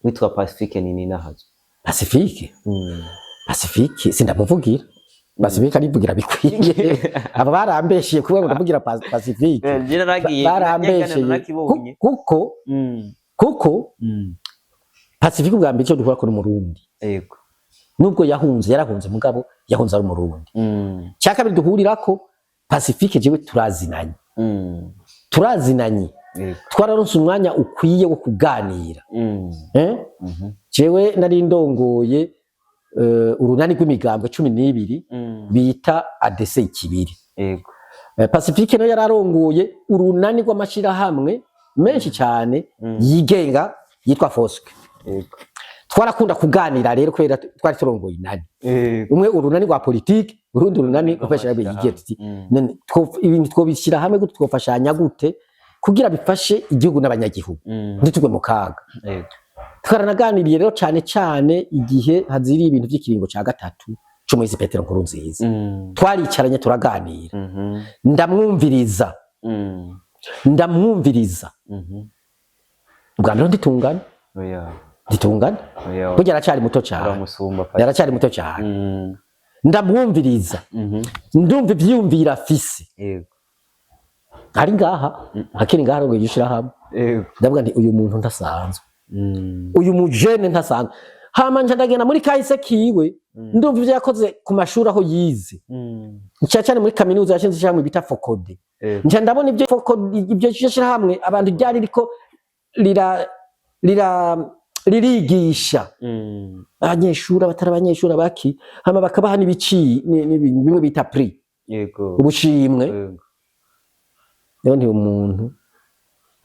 B: witwa Pacifique ni ninahazo?
A: Pacifique, Pacifique sindamuvugira. Pacifique arivugira bikwiye. Aba barambeshiye kuvuga ngo ndavugira Pacifique.
B: Je naragiye
A: Barambeshiye.
B: Narakibonye.
A: Kuko kuko Pacifique ubwa mbere icyo dukora ko ni Umurundi. Nubwo yahunze, yarahunze, mugabo yahunze ari Umurundi. Cya kabiri duhurirako, Pacifique jewe turazinanye. Turazinanye. Twararonse umwanya ukwiye wo kuganira. Eh? Jewe nari ndongoye urunani rw'imigambwe 12 bita ADC Ikibiri. Pacifique nayo yararongoye urunani rw'amashirahamwe menshi cyane yigenga yitwa FOSC. Twarakunda kuganira rero kubera twari turongoye inani. Umwe urunani rwa politiki, urundi urunani rw'amashirahamwe yigenga, tuti none ibintu twobishyira hamwe gute, twofashanya gute kugira bifashe igihugu n'abanyagihugu, ntitugwe mu kaga. Twaranaganiriye rero cyane cyane igihe haziriye ibintu by'ikiringo ca gatatu c'umuhisi Petero Nkurunziza. Twaricaranye turaganira, ndamwumviriza. Ndamwumviriza. Ubwa mbere nditungana.
B: Oya.
A: Nditungana.
B: Oya.
A: Burya aracyari muto cyane.
B: Uramusumba pa.
A: Aracyari muto cyane. Ndamwumviriza, ndumva ivyiyumviro afise. Ari ngaha, akiri ngaha arongoye iryo shirahamwe. Ndavuga nti uyu muntu ntasanzwe, uyu mujene ntasanzwe. Hama nca ndagenda muri kahise kiwe, ndumva ivyo yakoze ku mashuri aho yize, nca cyane muri kaminuza yashinze ishirahamwe bita FOCODE. Nca ndabona ibyo FOCODE, ibyo shirahamwe abantu ryari riko rira rira ririgisha abanyeshuri, abatari abanyeshuri, abaki, hama bakabaha n'ibici bimwe bita prix, ubushimwe. Rero nti umuntu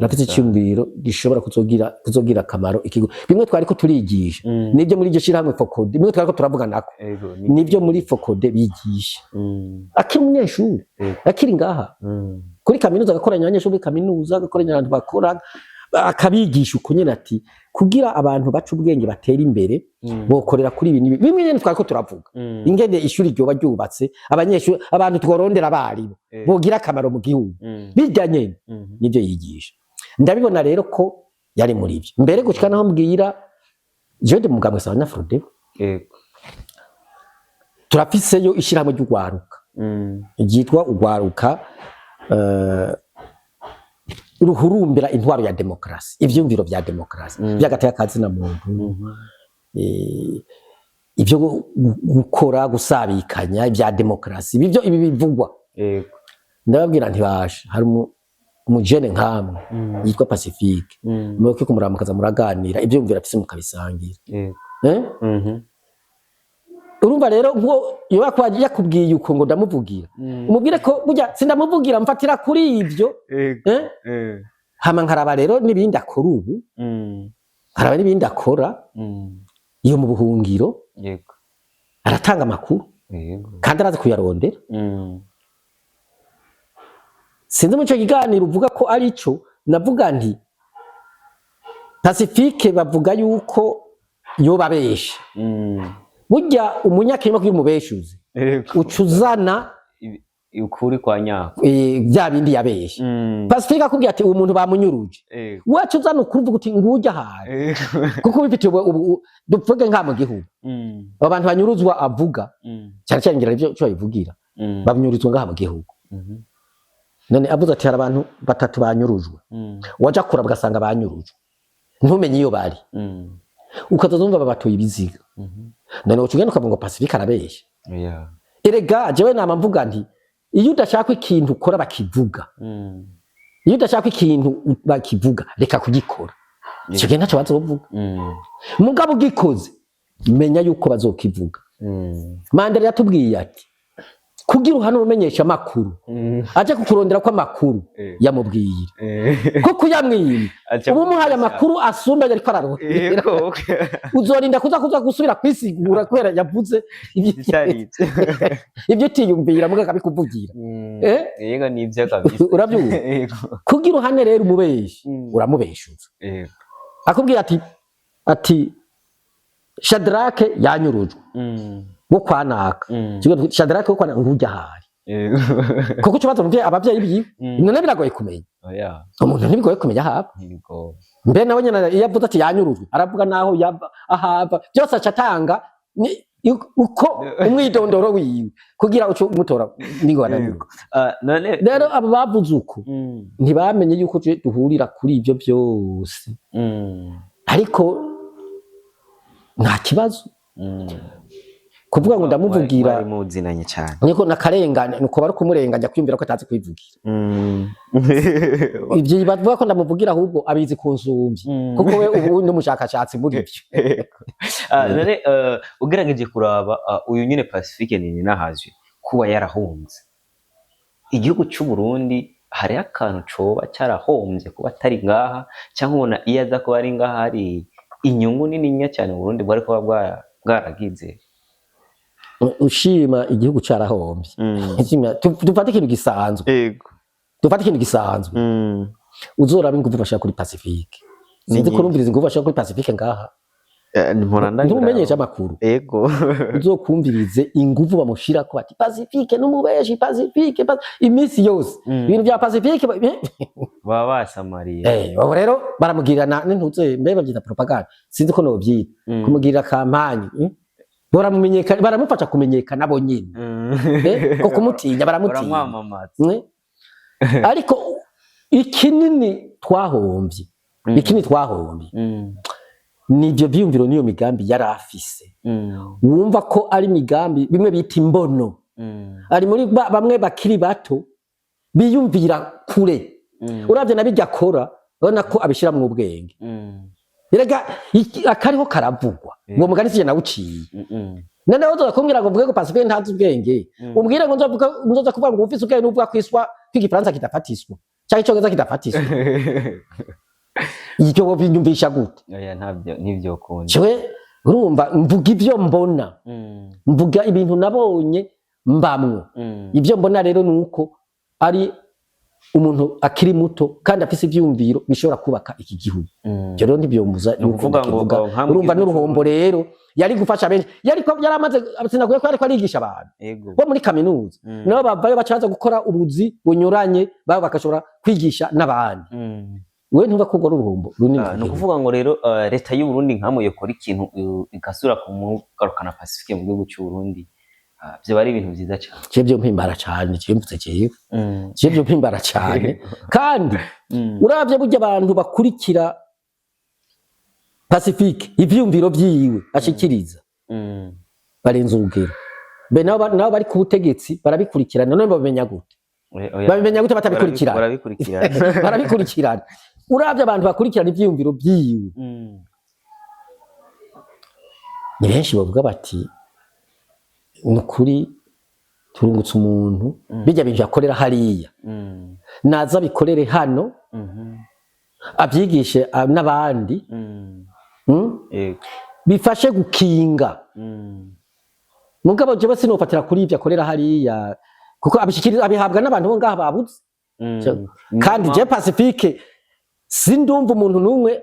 A: Arafise icyumviro gishobora kuzogira akamaro ikigo. Bimwe twariko turigisha, nibyo muri iryo shirahamwe FOCODE, bimwe twariko turavuga nako, nibyo muri FOCODE bigisha. Akiri umunyeshuri, akiri ngaha kuri kaminuza, agakoranya abanyeshuri muri kaminuza, agakoranya abantu bakora, akabigisha uko nyene, ati kugira abantu baca ubwenge batera imbere, bokorera kuri ibi n'ibi. Bimwe nyene twariko turavuga, ingene ishuri ryoba ryubatse, abanyeshuri, abantu tworondera, abarimu bogira akamaro mu gihugu, bijya nyene nibyo yigisha. Ndabibona rero ko yari muri ibyo mbere, gushika naho mbwira jewe ndi mugambwe Sawanya Frodebu. Turafiseyo ishyirahamwe ry'urwaruka ryitwa Urwaruka ruhurumbira intwaro ya demokarasi, ivyumviro vya demokarasi, vy'agateka ka zina muntu, ibyo gukora, gusabikanya ibya demokarasi, ibyo ibi bivugwa. Ndababwira ntibasha hari umujene nkamwe yitwa Pacifique, muke kumuramukaza, muraganira, ivyumviro afise mukabisangira. Eh? Urumva rero nko yoba yakubwiye uko ngo ndamuvugira, umubwire ko burya sindamuvugira, mfatira kuri ivyo. Eh? Hama nkaraba rero n'ibindi akora ubu, nkaraba n'ibindi akora iyo mu buhungiro. Aratanga amakuru kandi arazi kuyarondera. Sinzi mu ico kiganiro uvuga ko ari ico navuga nti Pacifique bavuga yuko yoba abesha. Burya umunyakenya kugira umubeshuzi, uca uzana
B: ukuri kwa nyako,
A: bya bindi yabeshe. Pacifique akubwiye ati uwo muntu bamunyuruje, waca uzana ukuri, uvuga uti ngujya ahantu, kuko ubifitiye ubu duvuge nka mu gihugu, abo bantu banyuruzwa avuga, cyane cyane ngira ivyo cyo babivugira, banyuruzwa ngaha mu gihugu. None avuze ati hari abantu batatu banyurujwe, waja kuraba ugasanga banyurujwe, ntumenye iyo bari, ukazoza wumva babatoye ibiziga. None woca ugenda ukavuga ngo Pacifique arabeshya? Erega jewe nama mvuga nti iyo udashaka ikintu ukora bakivuga, iyo udashaka ikintu bakivuga, reka kugikora. Ico gihe ntaco bazovuga. Mugabo ugikoze, menya yuko bazokivuga. Mandela yatubwiye ati kugira uhane umumenyesha amakuru aje kukurondera ko amakuru, yamubwira, kuko uyamwima
B: Aca
A: uba umuhaye amakuru asumba ariko ararondera. Uzorinda kuza gusubira kwisigura kubera yavuze
B: Bitari ivyo.
A: ibyo utiyumvira muga akabikuvugira. Eh?
B: Yego, nivyo kabisa.
A: Urabyumva?
B: Yego.
A: Kugira uhane rero umubeshi, uramubeshuza. Akubwira ati Shadrake yanyurujwe wo kwa naka. Shadrake wo kwa naka ngujya ahari, kuko ikibazo muvyeyi abavyeyi biwe, none biragoye kumenya?
B: Oya.
A: Umuntu ntibigoye kumenya ahaba.
B: Ntibigoye.
A: Mbe nawe nyene iyo avuze ati yanyurujwe, aravuga naho yava, ahava byose, aca atanga uko umwidondoro wiwe kugira uce umutora n'ingorane.
B: Yego. Ah, none
A: Rero abo bavuze uko ntibamenye yuko tuje duhurira kuri ibyo byose, ariko nta kibazo kuvuga ngo ndamuvugira.
B: Mwari muzinanye cyane.
A: Niko nakarengane, nuko bari kumurenganya kwiyumvira ko atazi kwivugira. Ibyo bavuga ko ndamuvugira, ahubwo abizi ku nsumvyi, kuko we ubu ni umushakashatsi muri ibyo.
B: Ah, none ugerageje kuraba, uyu nyine Pacifique Nininahazwe kuba yarahunze igihugu cy'u Burundi, hariho akantu coba cyarahombye kuba atari ngaha, cyangwa ubona iyo aza kuba ari ngaha hari inyungu nininya cyane Burundi bwari kuba bwaragize?
A: Ushima igihugu carahombye. Dufate ikintu gisanzwe. Dufate ikintu gisanzwe. Uzoraba inguvu bashaka kuri Pacifique.
B: Ni
A: Sinzi
B: nyinshi.
A: kurumviriza inguvu bashaka kuri Pacifique ngaha.
B: Mpora ndabiraba.
A: Ntumumenyesha amakuru. Uzokumvirize inguvu bamushirako bati Pacifique n'umubeshi, Pacifique, iminsi yose ibintu bya Pacifique
B: Baba basamariye.
A: Ubu rero baramugirira n'intuze, mbe babyita propaganda, sinzi ko novyita, kumugirira campagne, Baramumenyekana, baramufasha kumenyekana bo nyine. Ko kumutinya, baramutinya.
B: Baramwamamaza.
A: Ariko ikinini twahombye, ikinini twahombye nivyo vyiyumviro n'iyo migambi yari afise, wumva ko ari imigambi bimwe bita imbono. Ari muri bamwe bakiri bato biyumvira kure. Uravye na bijya akora, urabona ko abishiramwo ubwenge. Erega akariho karavugwa. Uwo mugani sije nawuciye. None wozoza kumbwira ngo mvuge ko Pacifique ntazi ubwenge, umbwire ngo nzovuga, nzoza kuvuga ngo ufise ubwenge n'uvuga kwiswa kw'igifaransa kidafatiswa. Cyangwa icongereza kidafata isuku? Ivyo binyumvisha gute?
B: Oya, ntabyo, ntivyo kunda.
A: Jewe urumva mvuga ivyo mbona, mvuga ibintu nabonye mbamwo. Ibyo mbona rero ni uko ari umuntu akiri muto kandi afise ivyumviro bishobora kubaka iki gihugu. Ivyo rero ntivyombuza.
B: Ni ukuvuga ngo,
A: Ndakivuga.
B: nka mu
A: Urumva
B: gihugu
A: n'uruhombo rero yari gufasha benshi, yari ko yaramaze, sinaguye ko yariko arigisha abantu bo muri kaminuza, nabo bavayo baca baza gukora ubuzi bunyuranye, babo bagashobora kwigisha n'abandi. Wewe ntumva ko urwo ari uruhombo runini
B: Ah,
A: ku
B: ni
A: gihugu?
B: ukuvuga ngo rero leta y'u Burundi nkamwe yokora ikintu, igasubira kumugarukana Pacifique mu gihugu cy'u Burundi, vyoba ari ibintu vyiza cyane.
A: Jewe vyo mpimbara cane, jewe mvuze jewe, jewe vyo mpimbara cane, kandi uravye burya abantu bakurikira Pacifique, ivyumviro vyiwe ashikiriza, barenze urugero. Be nabo bari ku butegetsi barabikurikirana. None babimenya gute?
B: Oya.
A: Babimenya gute batabikurikirana?
B: Barabikurikirana.
A: Barabikurikirana. Uravye abantu bakurikirana ivyiyumviro vyiwe, ni benshi bavuga bati: "Ni ukuri turungutse umuntu, bijya bintu yakorera hariya, naza bikorere hano, abyigishe n'abandi, Bifashe gukinga." Mugabo jewe sinofatira kuri ibyo akorera hariya, kuko abishikiriza, abihabwa n'abantu bo ngaha babuze. Kandi je Pacifique sindumva umuntu n'umwe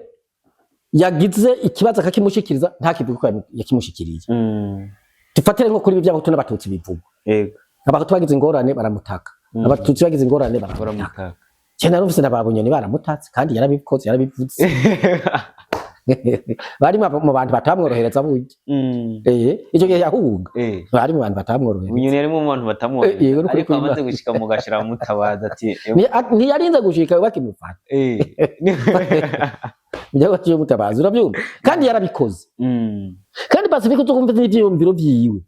A: yagize ikibazo akakimushikiriza ntakivuga ko yakimushikiriye. Dufatire nko kuri ibi by'abahutu n'abatutsi bivugwa. Abahutu bagize ingorane baramutaka, abatutsi bagize ingorane baramutaka.
B: Baramutaka.
A: Je narumvise na ba Bunyoni baramutatse, kandi yarabikoze, yarabivuze. Bari mu bantu batamworohereza burya. Icyo gihe yahunga, bari mu bantu batamworohereza.
B: Bunyoni yari mu bantu batamworohereza.
A: Yego, nukuri
B: Ariko amaze
A: kw'Imana.
B: gushika mu gashira mutabaza ati
A: Ntiyarinze gushika, bakimufata byo mutabaza, urabyumva? Kandi yarabikoze. Kandi Pacifique uzokumva n'ivyiyumviro vyiwe,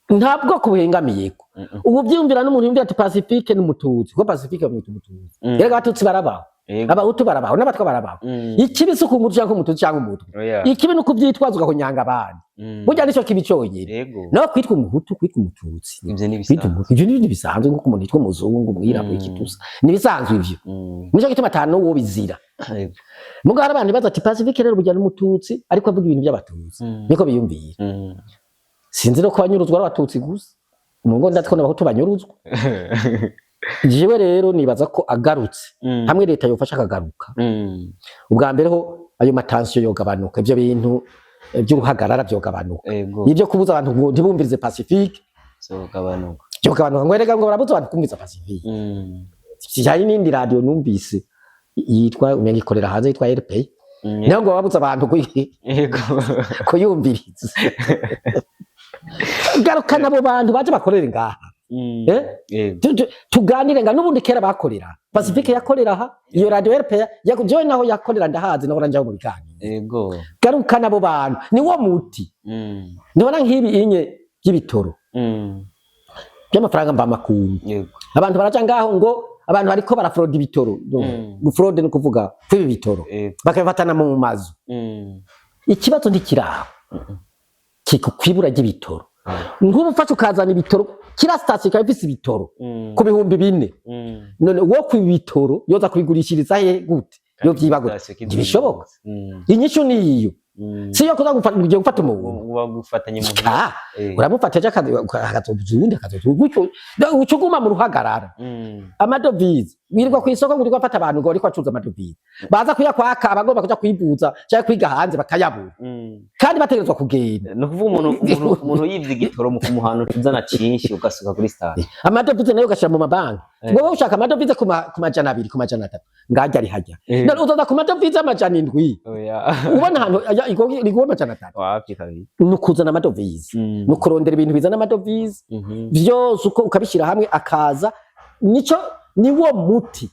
A: nta bwoko buhengamiyeko. Ubu vyiyumvira n'umuntu yumvira ati Pacifique n'umututsi, kuko Pacifique bamwita umututsi. Erega abatutsi barabaho, abahutu barabaho, n'abatwa barabaho. Ikibi si ukumutu canke umututsi canke umutwe. Ikibi ni ukuvyitwaza ugahonyanga abandi. Burya nico kibi conyene. Naho kwitwa umuhutu, kwitwa umututsi,
B: Ivyo ni
A: kwitwa
B: bisanzwe.
A: umuhutu, ivyo ni bisanzwe, nkuko umuntu yitwa umuzungu, umwirabura, ikitusa, ni bisanzwe ivyo. Nico gituma ata n'uwo bizira. Mugabo hari abantu baza ati Pacifique rero burya n'umututsi, ariko avuga ibintu by'abatutsi. Niko biyumvira. Sinzi no ko banyuruzwa ari abatutsi gusa mu ngo, ndatwo n'abahutu banyuruzwa. Jewe rero nibaza ko agarutse, hamwe leta yofasha akagaruka, ubwa mbere ho ayo ma tensions yogabanuka, ivyo bintu by'uruhagarara vyogabanuka, ibyo kubuza abantu ngo ntibumvirize Pacifique
B: Zogabanuka.
A: vyogabanuka. Ngo erega ngo barabuza abantu kumviriza Pacifique. Hari n'indi radio numvise yitwa, umenga ikorera hanze, yitwa RP, niyo ngo babuza abantu kuyumviriza. Garuka nabo bantu baje bakorere ngaha. Eh? Tuganire nga n'ubundi kera bakorera. Pacifique yakorera aha, iyo radio RP jewe naho yakorera ndahazi, naho njya mu biganiro. Garuka nabo bantu, ni wo muti. Ndabona nk'ibi inye by'ibitoro by'amafaranga mvamakungu, abantu baraja ngaho ngo abantu bariko barafroda ibitoro. Gufrode ni ukuvuga kwiba ibitoro, bakabifatana mu mazu. Ikibazo ntikiraho kwibura ry'ibitoro. Nk'ubu ufashe ukazana ibitoro, kira sitasiyo ikaba ifise ibitoro ku 4000, none uwo kwiba ibitoro yoza kubigurishiriza he gute? Yo vyiba gute? Ntibishoboka. Inyishu niyo, si yo kuza ugiye gufata umuntu.
B: Uba gufatanya mu
A: Ah, uramufata ejo akazoza uwundi, akazoza gutyo, uca uguma mu ruhagarara. Amadovize, wirirwa ku isoko, wirirwa afata abantu ngo bariko bacuruza amadovize, baza kuyakwaka abagomba kuja kwivuza canke kwiga hanze bakayabura, kandi bategerezwa kugenda.
B: Ni ukuvuga umuntu yivye igitoro mu kumuhana uzana cinshi ugasuka kuri stade.
A: Amadovize nayo ugashira mu mabanki. Wowe ushaka amadovize ku 200, ku 300, ngarya ari hajya. None uzoza ku madovize 700?
B: Oya.
A: Ubona ahantu riguha 300?
B: Wapi kabiri.
A: Ni ukuzana amadovize, ni ukurondera ibintu bizana amadovize vyose, uko ukabishyira hamwe akaza, nico niwo muti.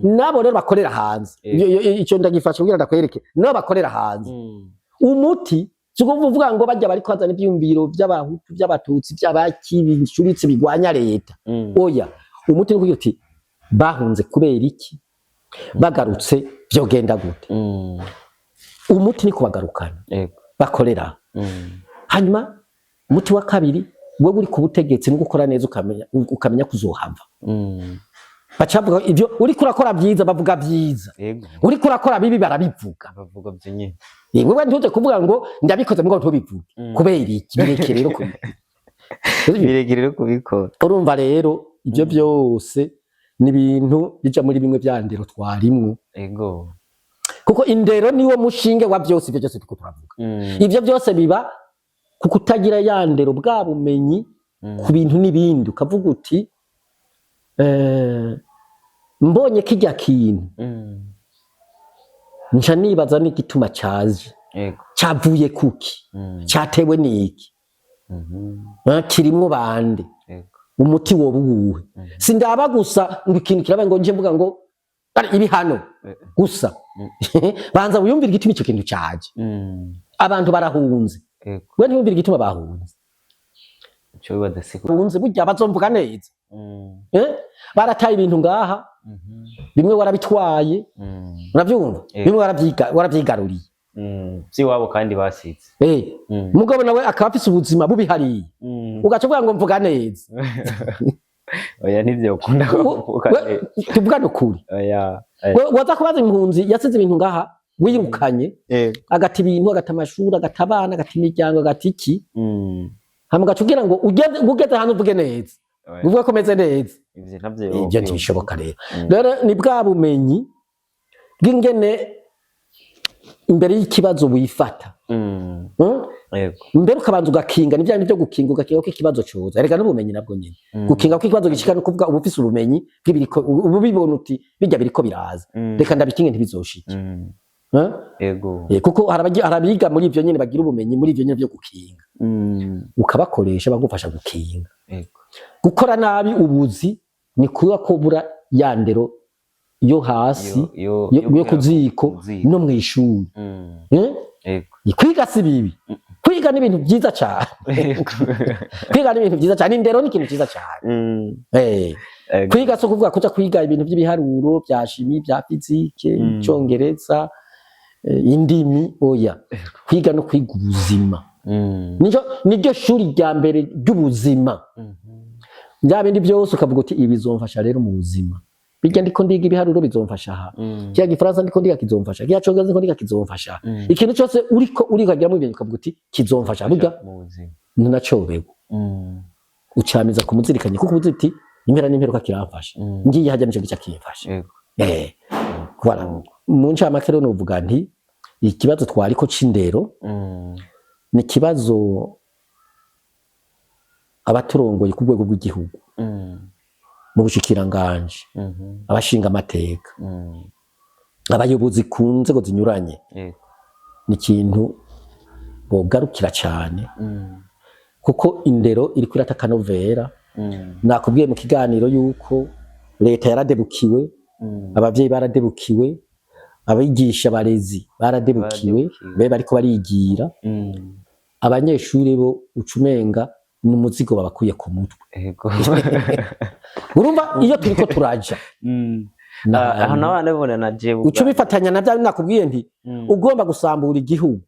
A: Nabo rero bakorera hanze, icyo ndagifasha kugira ndakwereke, nabo bakorera hanze, umuti si ukuvuga ngo bajya bariko bazana ivyiyumviro by'abahutu, by'abatutsi, by'abaki bicuritse bigwanya leta. Oya, umuti ni ukugira uti: bahunze kubera iki? Bagarutse vyogenda gute? Umuti ni kubagarukana, bakorera. Hanyuma umuti wa kabiri, wewe uri ku butegetsi, no gukora neza, ukamenya kuzohava. Baca bavuga ibyo uriko urakora byiza, bavuga byiza. Uriko urakora bibi, barabivuga.
B: Bavuga byo nyine.
A: Wewe ntuze kuvuga ngo ndabikoze mugabo ntubivuge. Kubera iki? Bireke rero kubikora.
B: Birekere rero kubikora.
A: Urumva rero, ibyo byose ni ibintu bija muri bimwe bya ndero twarimwo, kuko indero niwo mushinge wa byose. Ibyo byose turiko turavuga, ivyo byose biba ku kutagira ya ndero, bwa bumenyi ku bintu n'ibindi, ukavuga uti mbonye kirya kintu, nca nibaza n'igituma caje, cavuye kuki, catewe n'iki, kirimwo bande, umuti woba uwuhe. Sindaba gusa ngo ikintu kiraba, ngo nje mvuga ngo ari ibihano gusa. Banza wiyumvire igituma ico kintu caje. Abantu barahunze, we ntiwumvire igituma bahunze.
B: Ico wibaza si
A: Bahunze burya bazomvuga neza. Eh? Barataye ibintu ngaha, bimwe warabitwaye, uravyumva? Bimwe warabyigaruriye.
B: Vy'iwabo kandi basize.
A: Mugabo nawe akaba afise ubuzima bubi hariya, ugaca uvuga ngo mvuga neza.
B: Oya, ntivyokunda kuvuga neza.
A: Tuvugane ukuri.
B: Oya.
A: Waza kubaza impunzi yasize ibintu ngaha wirukanye, agata ibintu, agata amashuri, agata abana, agata imiryango, agata iki, hama ugaca ugira ngo ugeze hanze uvuge neza,
B: Oya.
A: uvuge ko umeze neza.
B: Ivyo ntavyo.
A: Ibyo ntibishoboka rero. Rero ni bwa bumenyi bw'ingene imbere y'ikibazo wifata. Mbere ukabanza ugakinga, ni bya bindi byo gukinga, ugakinga ko ikibazo coza. Erega n'ubumenyi nabwo nyine, gukinga ko ikibazo gishika, no kuvuga uba ufise ubumenyi bw'ibiriko, uba ubibona uti bijya biriko biraza, reka ndabikinge ntibizoshike. Eh? Kuko hari abiga muri ivyo nyene, bagira ubumenyi muri ivyo nyene byo gukinga, ukabakoresha bagufasha gukinga. Gukora nabi ubuzi ni kuba kubura ya ndero yo hasi, yo ku ziko
B: ku ziko.
A: no mw'ishuri. Eh? Kwiga si bibi, kwiga ni ibintu byiza cyane. Kwiga ni ibintu byiza cyane, indero ni ikintu cyiza cyane. Kwiga si ukuvuga kuja kwiga ibintu by'ibiharuro, bya chimie, bya physique, icongereza, indimi, oya. Kwiga no kwiga ubuzima, niryo shuri rya mbere ry'ubuzima. Bya bindi byose ukavuga uti ibi bizomfasha rero mu buzima, bijya ndiko ndiga ibiharuro bizomfasha aha, kiya gifaransa ndiko ndiga kizomfasha, kiya congereza ndiko ndiga kizomfasha. Ikintu cyose uriko urikagiramo ibintu ukavuga uti kizomfasha, burya
B: mu buzima.
A: ntunacoberwa, ucamiza kumuzirikanye, kuko uzi uti impera n'imperuka kiramfasha, ngiye hajya nico gica kimfasha. Voilà. Mu ncamake rero novuga nti ikibazo twariko c'indero ni ikibazo abaturongoye ku rwego rw'igihugu, mu bushikiranganji, abashinga amateka, abayobozi ku nzego zinyuranye, ni ikintu bogarukira cyane, kuko indero iriko irata akanovera. Nakubwiye mu kiganiro yuko leta yaradebukiwe, abavyeyi baradebukiwe, abigisha barezi baradebukiwe,
B: Baradebukiwe.
A: be bariko barigira, abanyeshuri bo ucumenga ni umuzigo babakuye ku mutwe. Urumva iyo turiko turaja
B: Aho nawe nabibona na jewe.
A: Uca ubifatanya na bya nakubwiye nti ugomba gusambura igihugu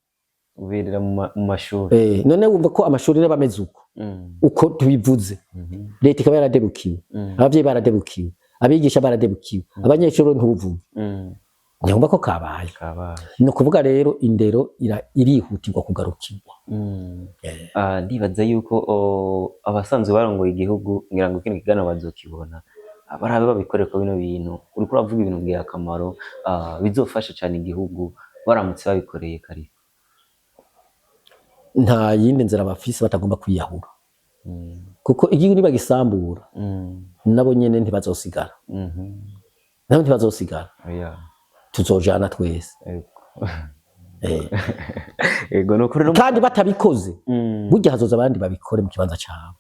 B: uberera mu mashuri.
A: None wumva ko amashuri rero ameze uko, uko tubivuze, leta ikaba yaradebukiwe, abavyeyi baradebukiwe, abigisha baradebukiwe, abanyeshuri ntubuvuge, nyumva ko kabaye.
B: Kabaye.
A: Ni ukuvuga rero indero irihutirwa kugarukirwa.
B: Ndibaza yuko abasanzwe barongoye igihugu, ngira ngo kino kiganiro bazokibona, barabe babikorera bino bintu uriko uravuga, ibintu ngirakamaro, bizofasha cyane igihugu baramutse babikoreye kare.
A: Nta yindi nzira bafise batagomba kwiyahura, kuko igihugu nibagisambura, nabo nyene ntibazosigara, nabo ntibazosigara.
B: Oya.
A: Tuzojana twese.
B: Ego, ni ukuri
A: Kandi batabikoze, burya hazoza abandi babikore mu kibanza cabo.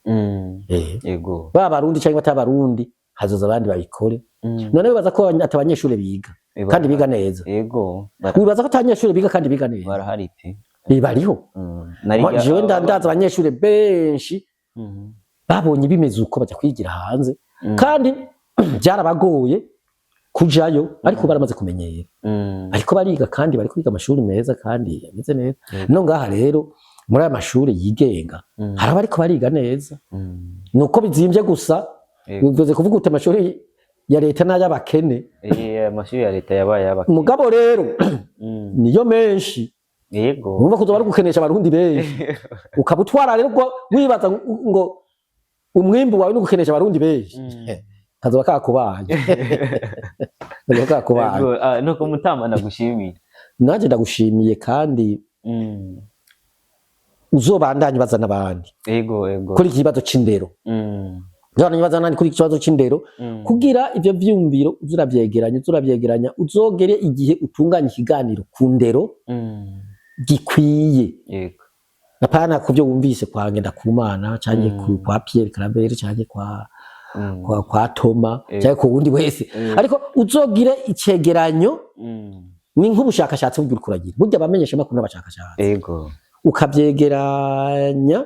A: Baba Abarundi cyangwa batari Abarundi, hazoza abandi babikore. None wibaza ko ata abanyeshuri biga kandi biga neza?
B: Ego.
A: Wibaza ko ata abanyeshuri biga kandi biga neza?
B: Barahari pe.
A: Bariho. Jewe ndazi abanyeshuri benshi babonye bimeze uko, bajya kwigira hanze, kandi byarabagoye kujayo, ariko baramaze kumenyera, ariko bariga kandi bari kwiga amashuri meza kandi ameze neza. No ngaha rero muri aya mashuri yigenga, hari abariko bariga neza, nuko bizimvye gusa. Bivuze kuvuga uti amashuri ya leta n'ay'abakene.
B: Amashuri ya leta yabaye ay'abakene.
A: Mugabo rero niyo menshi. Urumva kuzoba ari gukenesha abarundi benshi, ukaba utwara rero ubwo wibaza ngo umwimbu wawe ni ugukenesha abarundi benshi, kazoba kakubaye, kazoba kakubaye.
B: Yego, nuko mutama ndagushimiye.
A: Nanjye ndagushimiye, kandi uzobandanye baza n'abandi
B: Yego yego.
A: kuri iki kibazo c'indero. Uzobandanye baza n'abandi kuri iki kibazo c'indero, kugira ivyo vyumviro uzuravyegeranya, uzuravyegeranya, uzogere igihe utunganya ikiganiro ku ndero gikwiye, apana kuvyo wumvise kwa Ngendakumana canke kwa Pierre Claver canke kwa kwa Toma canke ku wundi wese, ariko uzogire icegeranyo. Ni nk'ubushakashatsi burya uriko uragira, burya abamenyesha makuru n'abashakashatsi. Ukavyegeranya,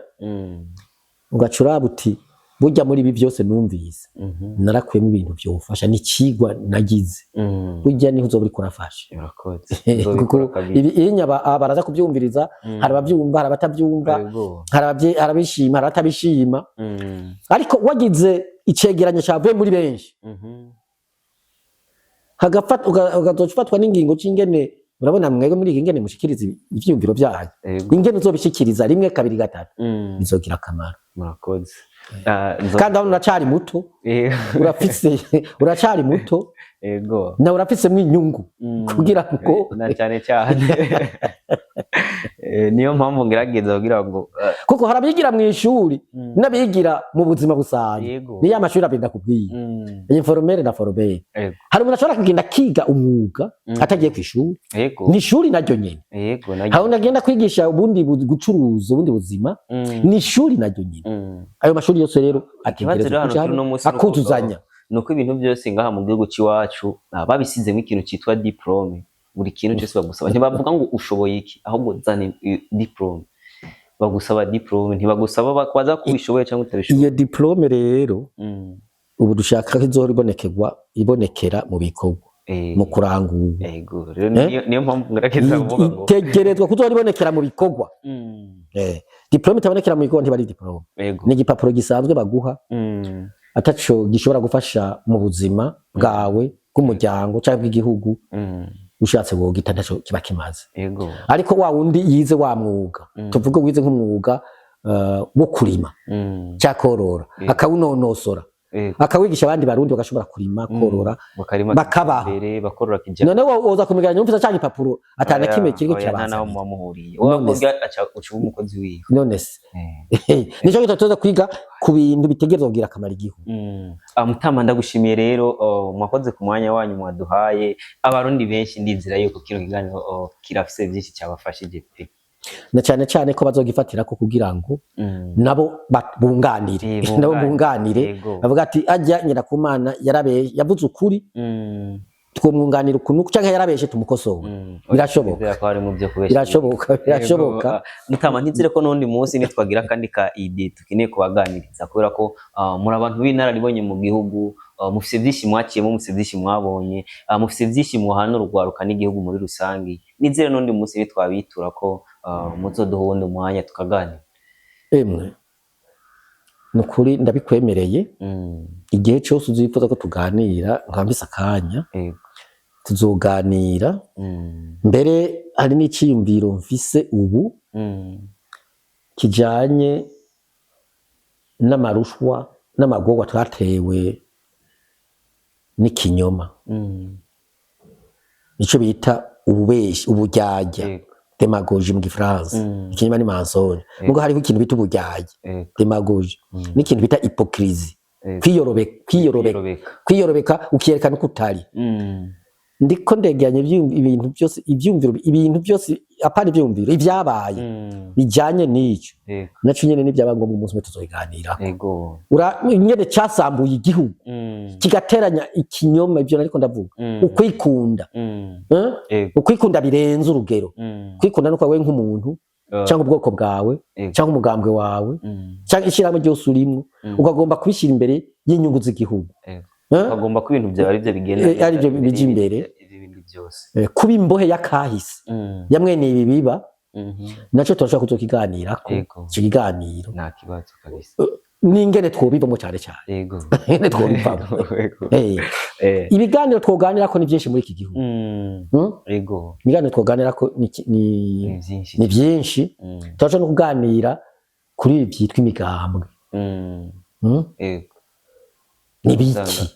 A: ugaca uraba uti burya muri ibi byose numvise, narakuyemo ibintu vyofasha n'icigwa nagize. Burya niho uzoba uriko urafasha.
B: Urakoze.
A: Kuko
B: Nzobikora kabiri.
A: ibi inya baraza kuvyumviriza, hari abavyumva, hari abatavyumva, hari abishima, hari abatabishima, ariko wagize icegeranyo cavuye muri benshi, ugazoca ufatwa n'ingingo c'ingene, urabona mwebwe muri iki ingene mushikiriza ivyiyumviro vyanyu, ingene uzobishikiriza rimwe, kabiri, gatatu, bizogira akamaro.
B: Murakoze.
A: Kandi aho uracari muto, urafise, uracari muto, nawe urafisemwo inyungu kugira ngo
B: Na cyane cyane. Niyo mpamvu ngerageza kugira ngo
A: kuko hari abigira mu ishuri n'abigira mu buzima busanzwe. Niyo amashuri abiri ndakubwiye, informel na formel. Hari umuntu ashobora kugenda akiga umwuga atagiye ku ishuri. Ni ishuri naryo nyene. Hari undi agenda kwigisha ubundi gucuruza ubundi buzima, ni ishuri naryo nyene. Ayo mashuri yose rero
B: Ikibazo
A: ategerezwa
B: rero hano
A: kuja
B: turi
A: hamwe,
B: uno munsi nuko
A: akuzuzanya.
B: Nuko ibintu byose ngaha mu gihugu cy'iwacu babisizemo ikintu cyitwa diplôme. Buri kintu cyose bagusaba, ntibavuga ngo ushoboye iki, ahubwo zana diplôme. Bagusaba diplôme, ntibagusaba bakubaza ko ubishoboye cyangwa utabishoboye.
A: Iyo diplôme rero, ubu dushaka ko izohora ibonekera mu bikorwa, mu kurangura.
B: Yego, rero niyo mpamvu ngerageza kuvuga ngo
A: Itegerezwa kuzohora ibonekera mu bikorwa. Diplôme itabonekera mu bikorwa ntiba ari diplôme, ni igipapuro gisanzwe baguha, ataco gishobora gufasha mu buzima bwawe, bw'umuryango cyangwa bw'igihugu. Ushatse wogita, ntaco kiba kimaze. Ariko wa wundi yize wa mwuga, tuvuge wize nk'umwuga wo kurima cyangwa korora, akawunonosora, akawigisha abandi barundi bagashobora kurima, korora,
B: bakarima
A: bakabaho.
B: kijambere, bakorora kijambere.
A: None woza kumigeranya numvise ca gipapuro atana kimwe kiriko
B: Oya, nta naho
A: kirabazanira.
B: muba muhuriye.
A: None se.
B: Wakorya aca uca uba umukozi wiwe.
A: None se, nico gituma tuza kwiga ku bintu bitegerezwa kugira akamaro igihugu.
B: Mutama ndagushimiye rero, mwakoze ku mwanya wanyu mwaduhaye. Abarundi benshi ndizera yuko kino kiganiro kirafise byinshi cyabafashije pe.
A: Na cyane cyane ko bazogifatira ko kugira ngo nabo bunganire, nabo bunganire, bavuga ati ajya Nyirakumana yarabe yavuze ukuri, twomwunganira ukuntu, canke yarabeshe tumukosora. Birashoboka.
B: Ndizera ko harimo byo kubesha.
A: Birashoboka, birashoboka.
B: Yego, Mutama, ntizire ko n'undi munsi nitwagira kandi ka idée tukeneye kubaganiriza, kubera ko muri abantu b'inararibonye mu gihugu, mufise byinshi mwaciyemo, mufise byinshi mwabonye, mufise byinshi muhana urugwaruka n'igihugu muri rusange. Nizere n'undi munsi nitwabitura ko muzoduha uwundi mwanya tukaganira.
A: Emwe, ni ukuri ndabikwemereye, igihe cyose uzifuza ko tuganira, nkambise akanya, tuzoganira. Mbere hari n'iciyumviro mfise ubu kijanye n'amarushwa n'amagorwa twatewe n'ikinyoma, nico bita ububeshi, uburyarya, démagogie mu gifaransa. Ikinyoma ni mensonge, mugo hariho ikintu bita uburyarya, démagogie, n'ikintu bita hypocrisie, kwiyorobeka,
B: Kwiyorobeka.
A: kwiyorobeka ukiyerekana uko utari. Ndiko ndegeranya ibintu byose, ivyumviro, ibintu byose, apana ivyumviro, ivyabaye bijanye n'ico. Naco nyene nivyaba ngombwa umunsi umwe tuzobiganirako. Nyene casambuye igihugu, kigateranya ikinyoma, ivyo nariko ndavuga, ukwikunda, eh? Ukwikunda birenze urugero. Kwikunda nuko wewe nk'umuntu, cyangwa ubwoko bwawe, cyangwa umugambwe wawe, cyangwa ishyirahamwe ryose urimwo, ukagomba kubishyira imbere y'inyungu z'igihugu. Eh?
B: Ukagomba ko ibintu byawe aribyo bigenda
A: Arivyo bija imbere.
B: Ibindi byose.
A: Kuba imbohe y'akahise ya mwene ibi biba, naco turashobora kuzokiganirako. Ico kiganiro
B: Nta kibazo kabisa.
A: N'ingene twobivamo cyane cyane. Ingene twobivamo. Ibiganiro twoganirako ni byinshi muri iki gihugu. Ibiganiro twoganirako
B: Ni byinshi.
A: Ni byinshi. Turaca no kuganira kuri ibi byitwa imigambwe. Ni biki?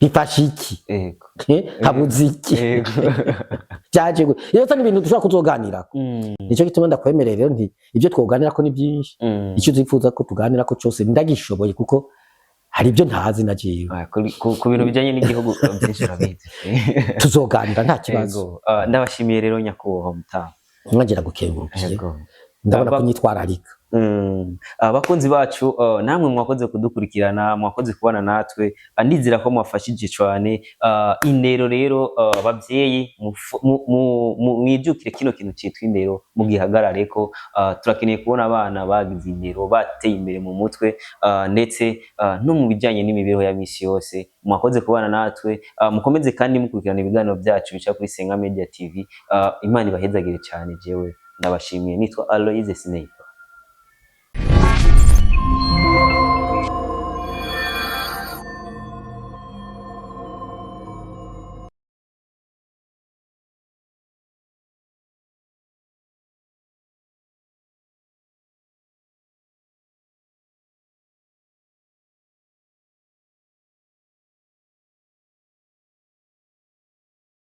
A: Bifasha iki? Habuze iki? Byaje gute? Iyo ni ibintu dushobora kuzoganirako. Nicyo gituma ndakwemerera rero nti ibyo twoganirako ni byinshi. Icyo twifuza ko tuganirako cyose ndagishoboye, kuko hari ibyo ntazi na jewe.
B: Ah, ku bintu bijyanye n'igihugu byinshi urabizi.
A: Tuzoganira, nta kibazo.
B: Yego. Ah, ndabashimiye rero, nyakubahwa mutamu.
A: Mwongera gukengurukiye. Ndabona kunyitwararika.
B: Abakunzi bacu, namwe mwakoze kudukurikirana, mwakoze kubana natwe. Ah, ndizera ko mwafashije cyane. Indero rero, abavyeyi mwijukire kino kintu citwa indero, mugihagarareko. Turakeneye kubona abana bagize indero, bateye imbere mu mutwe, ndetse no mu bijanye n'imibereho ya misi yose. Mwakoze kubana natwe. Mukomeze kandi mukurikirana ibiganiro byacu bica kuri Senga Media TV. Imana ibahezagire cyane. Jewe ndabashimiye, nitwa Aloise Siney.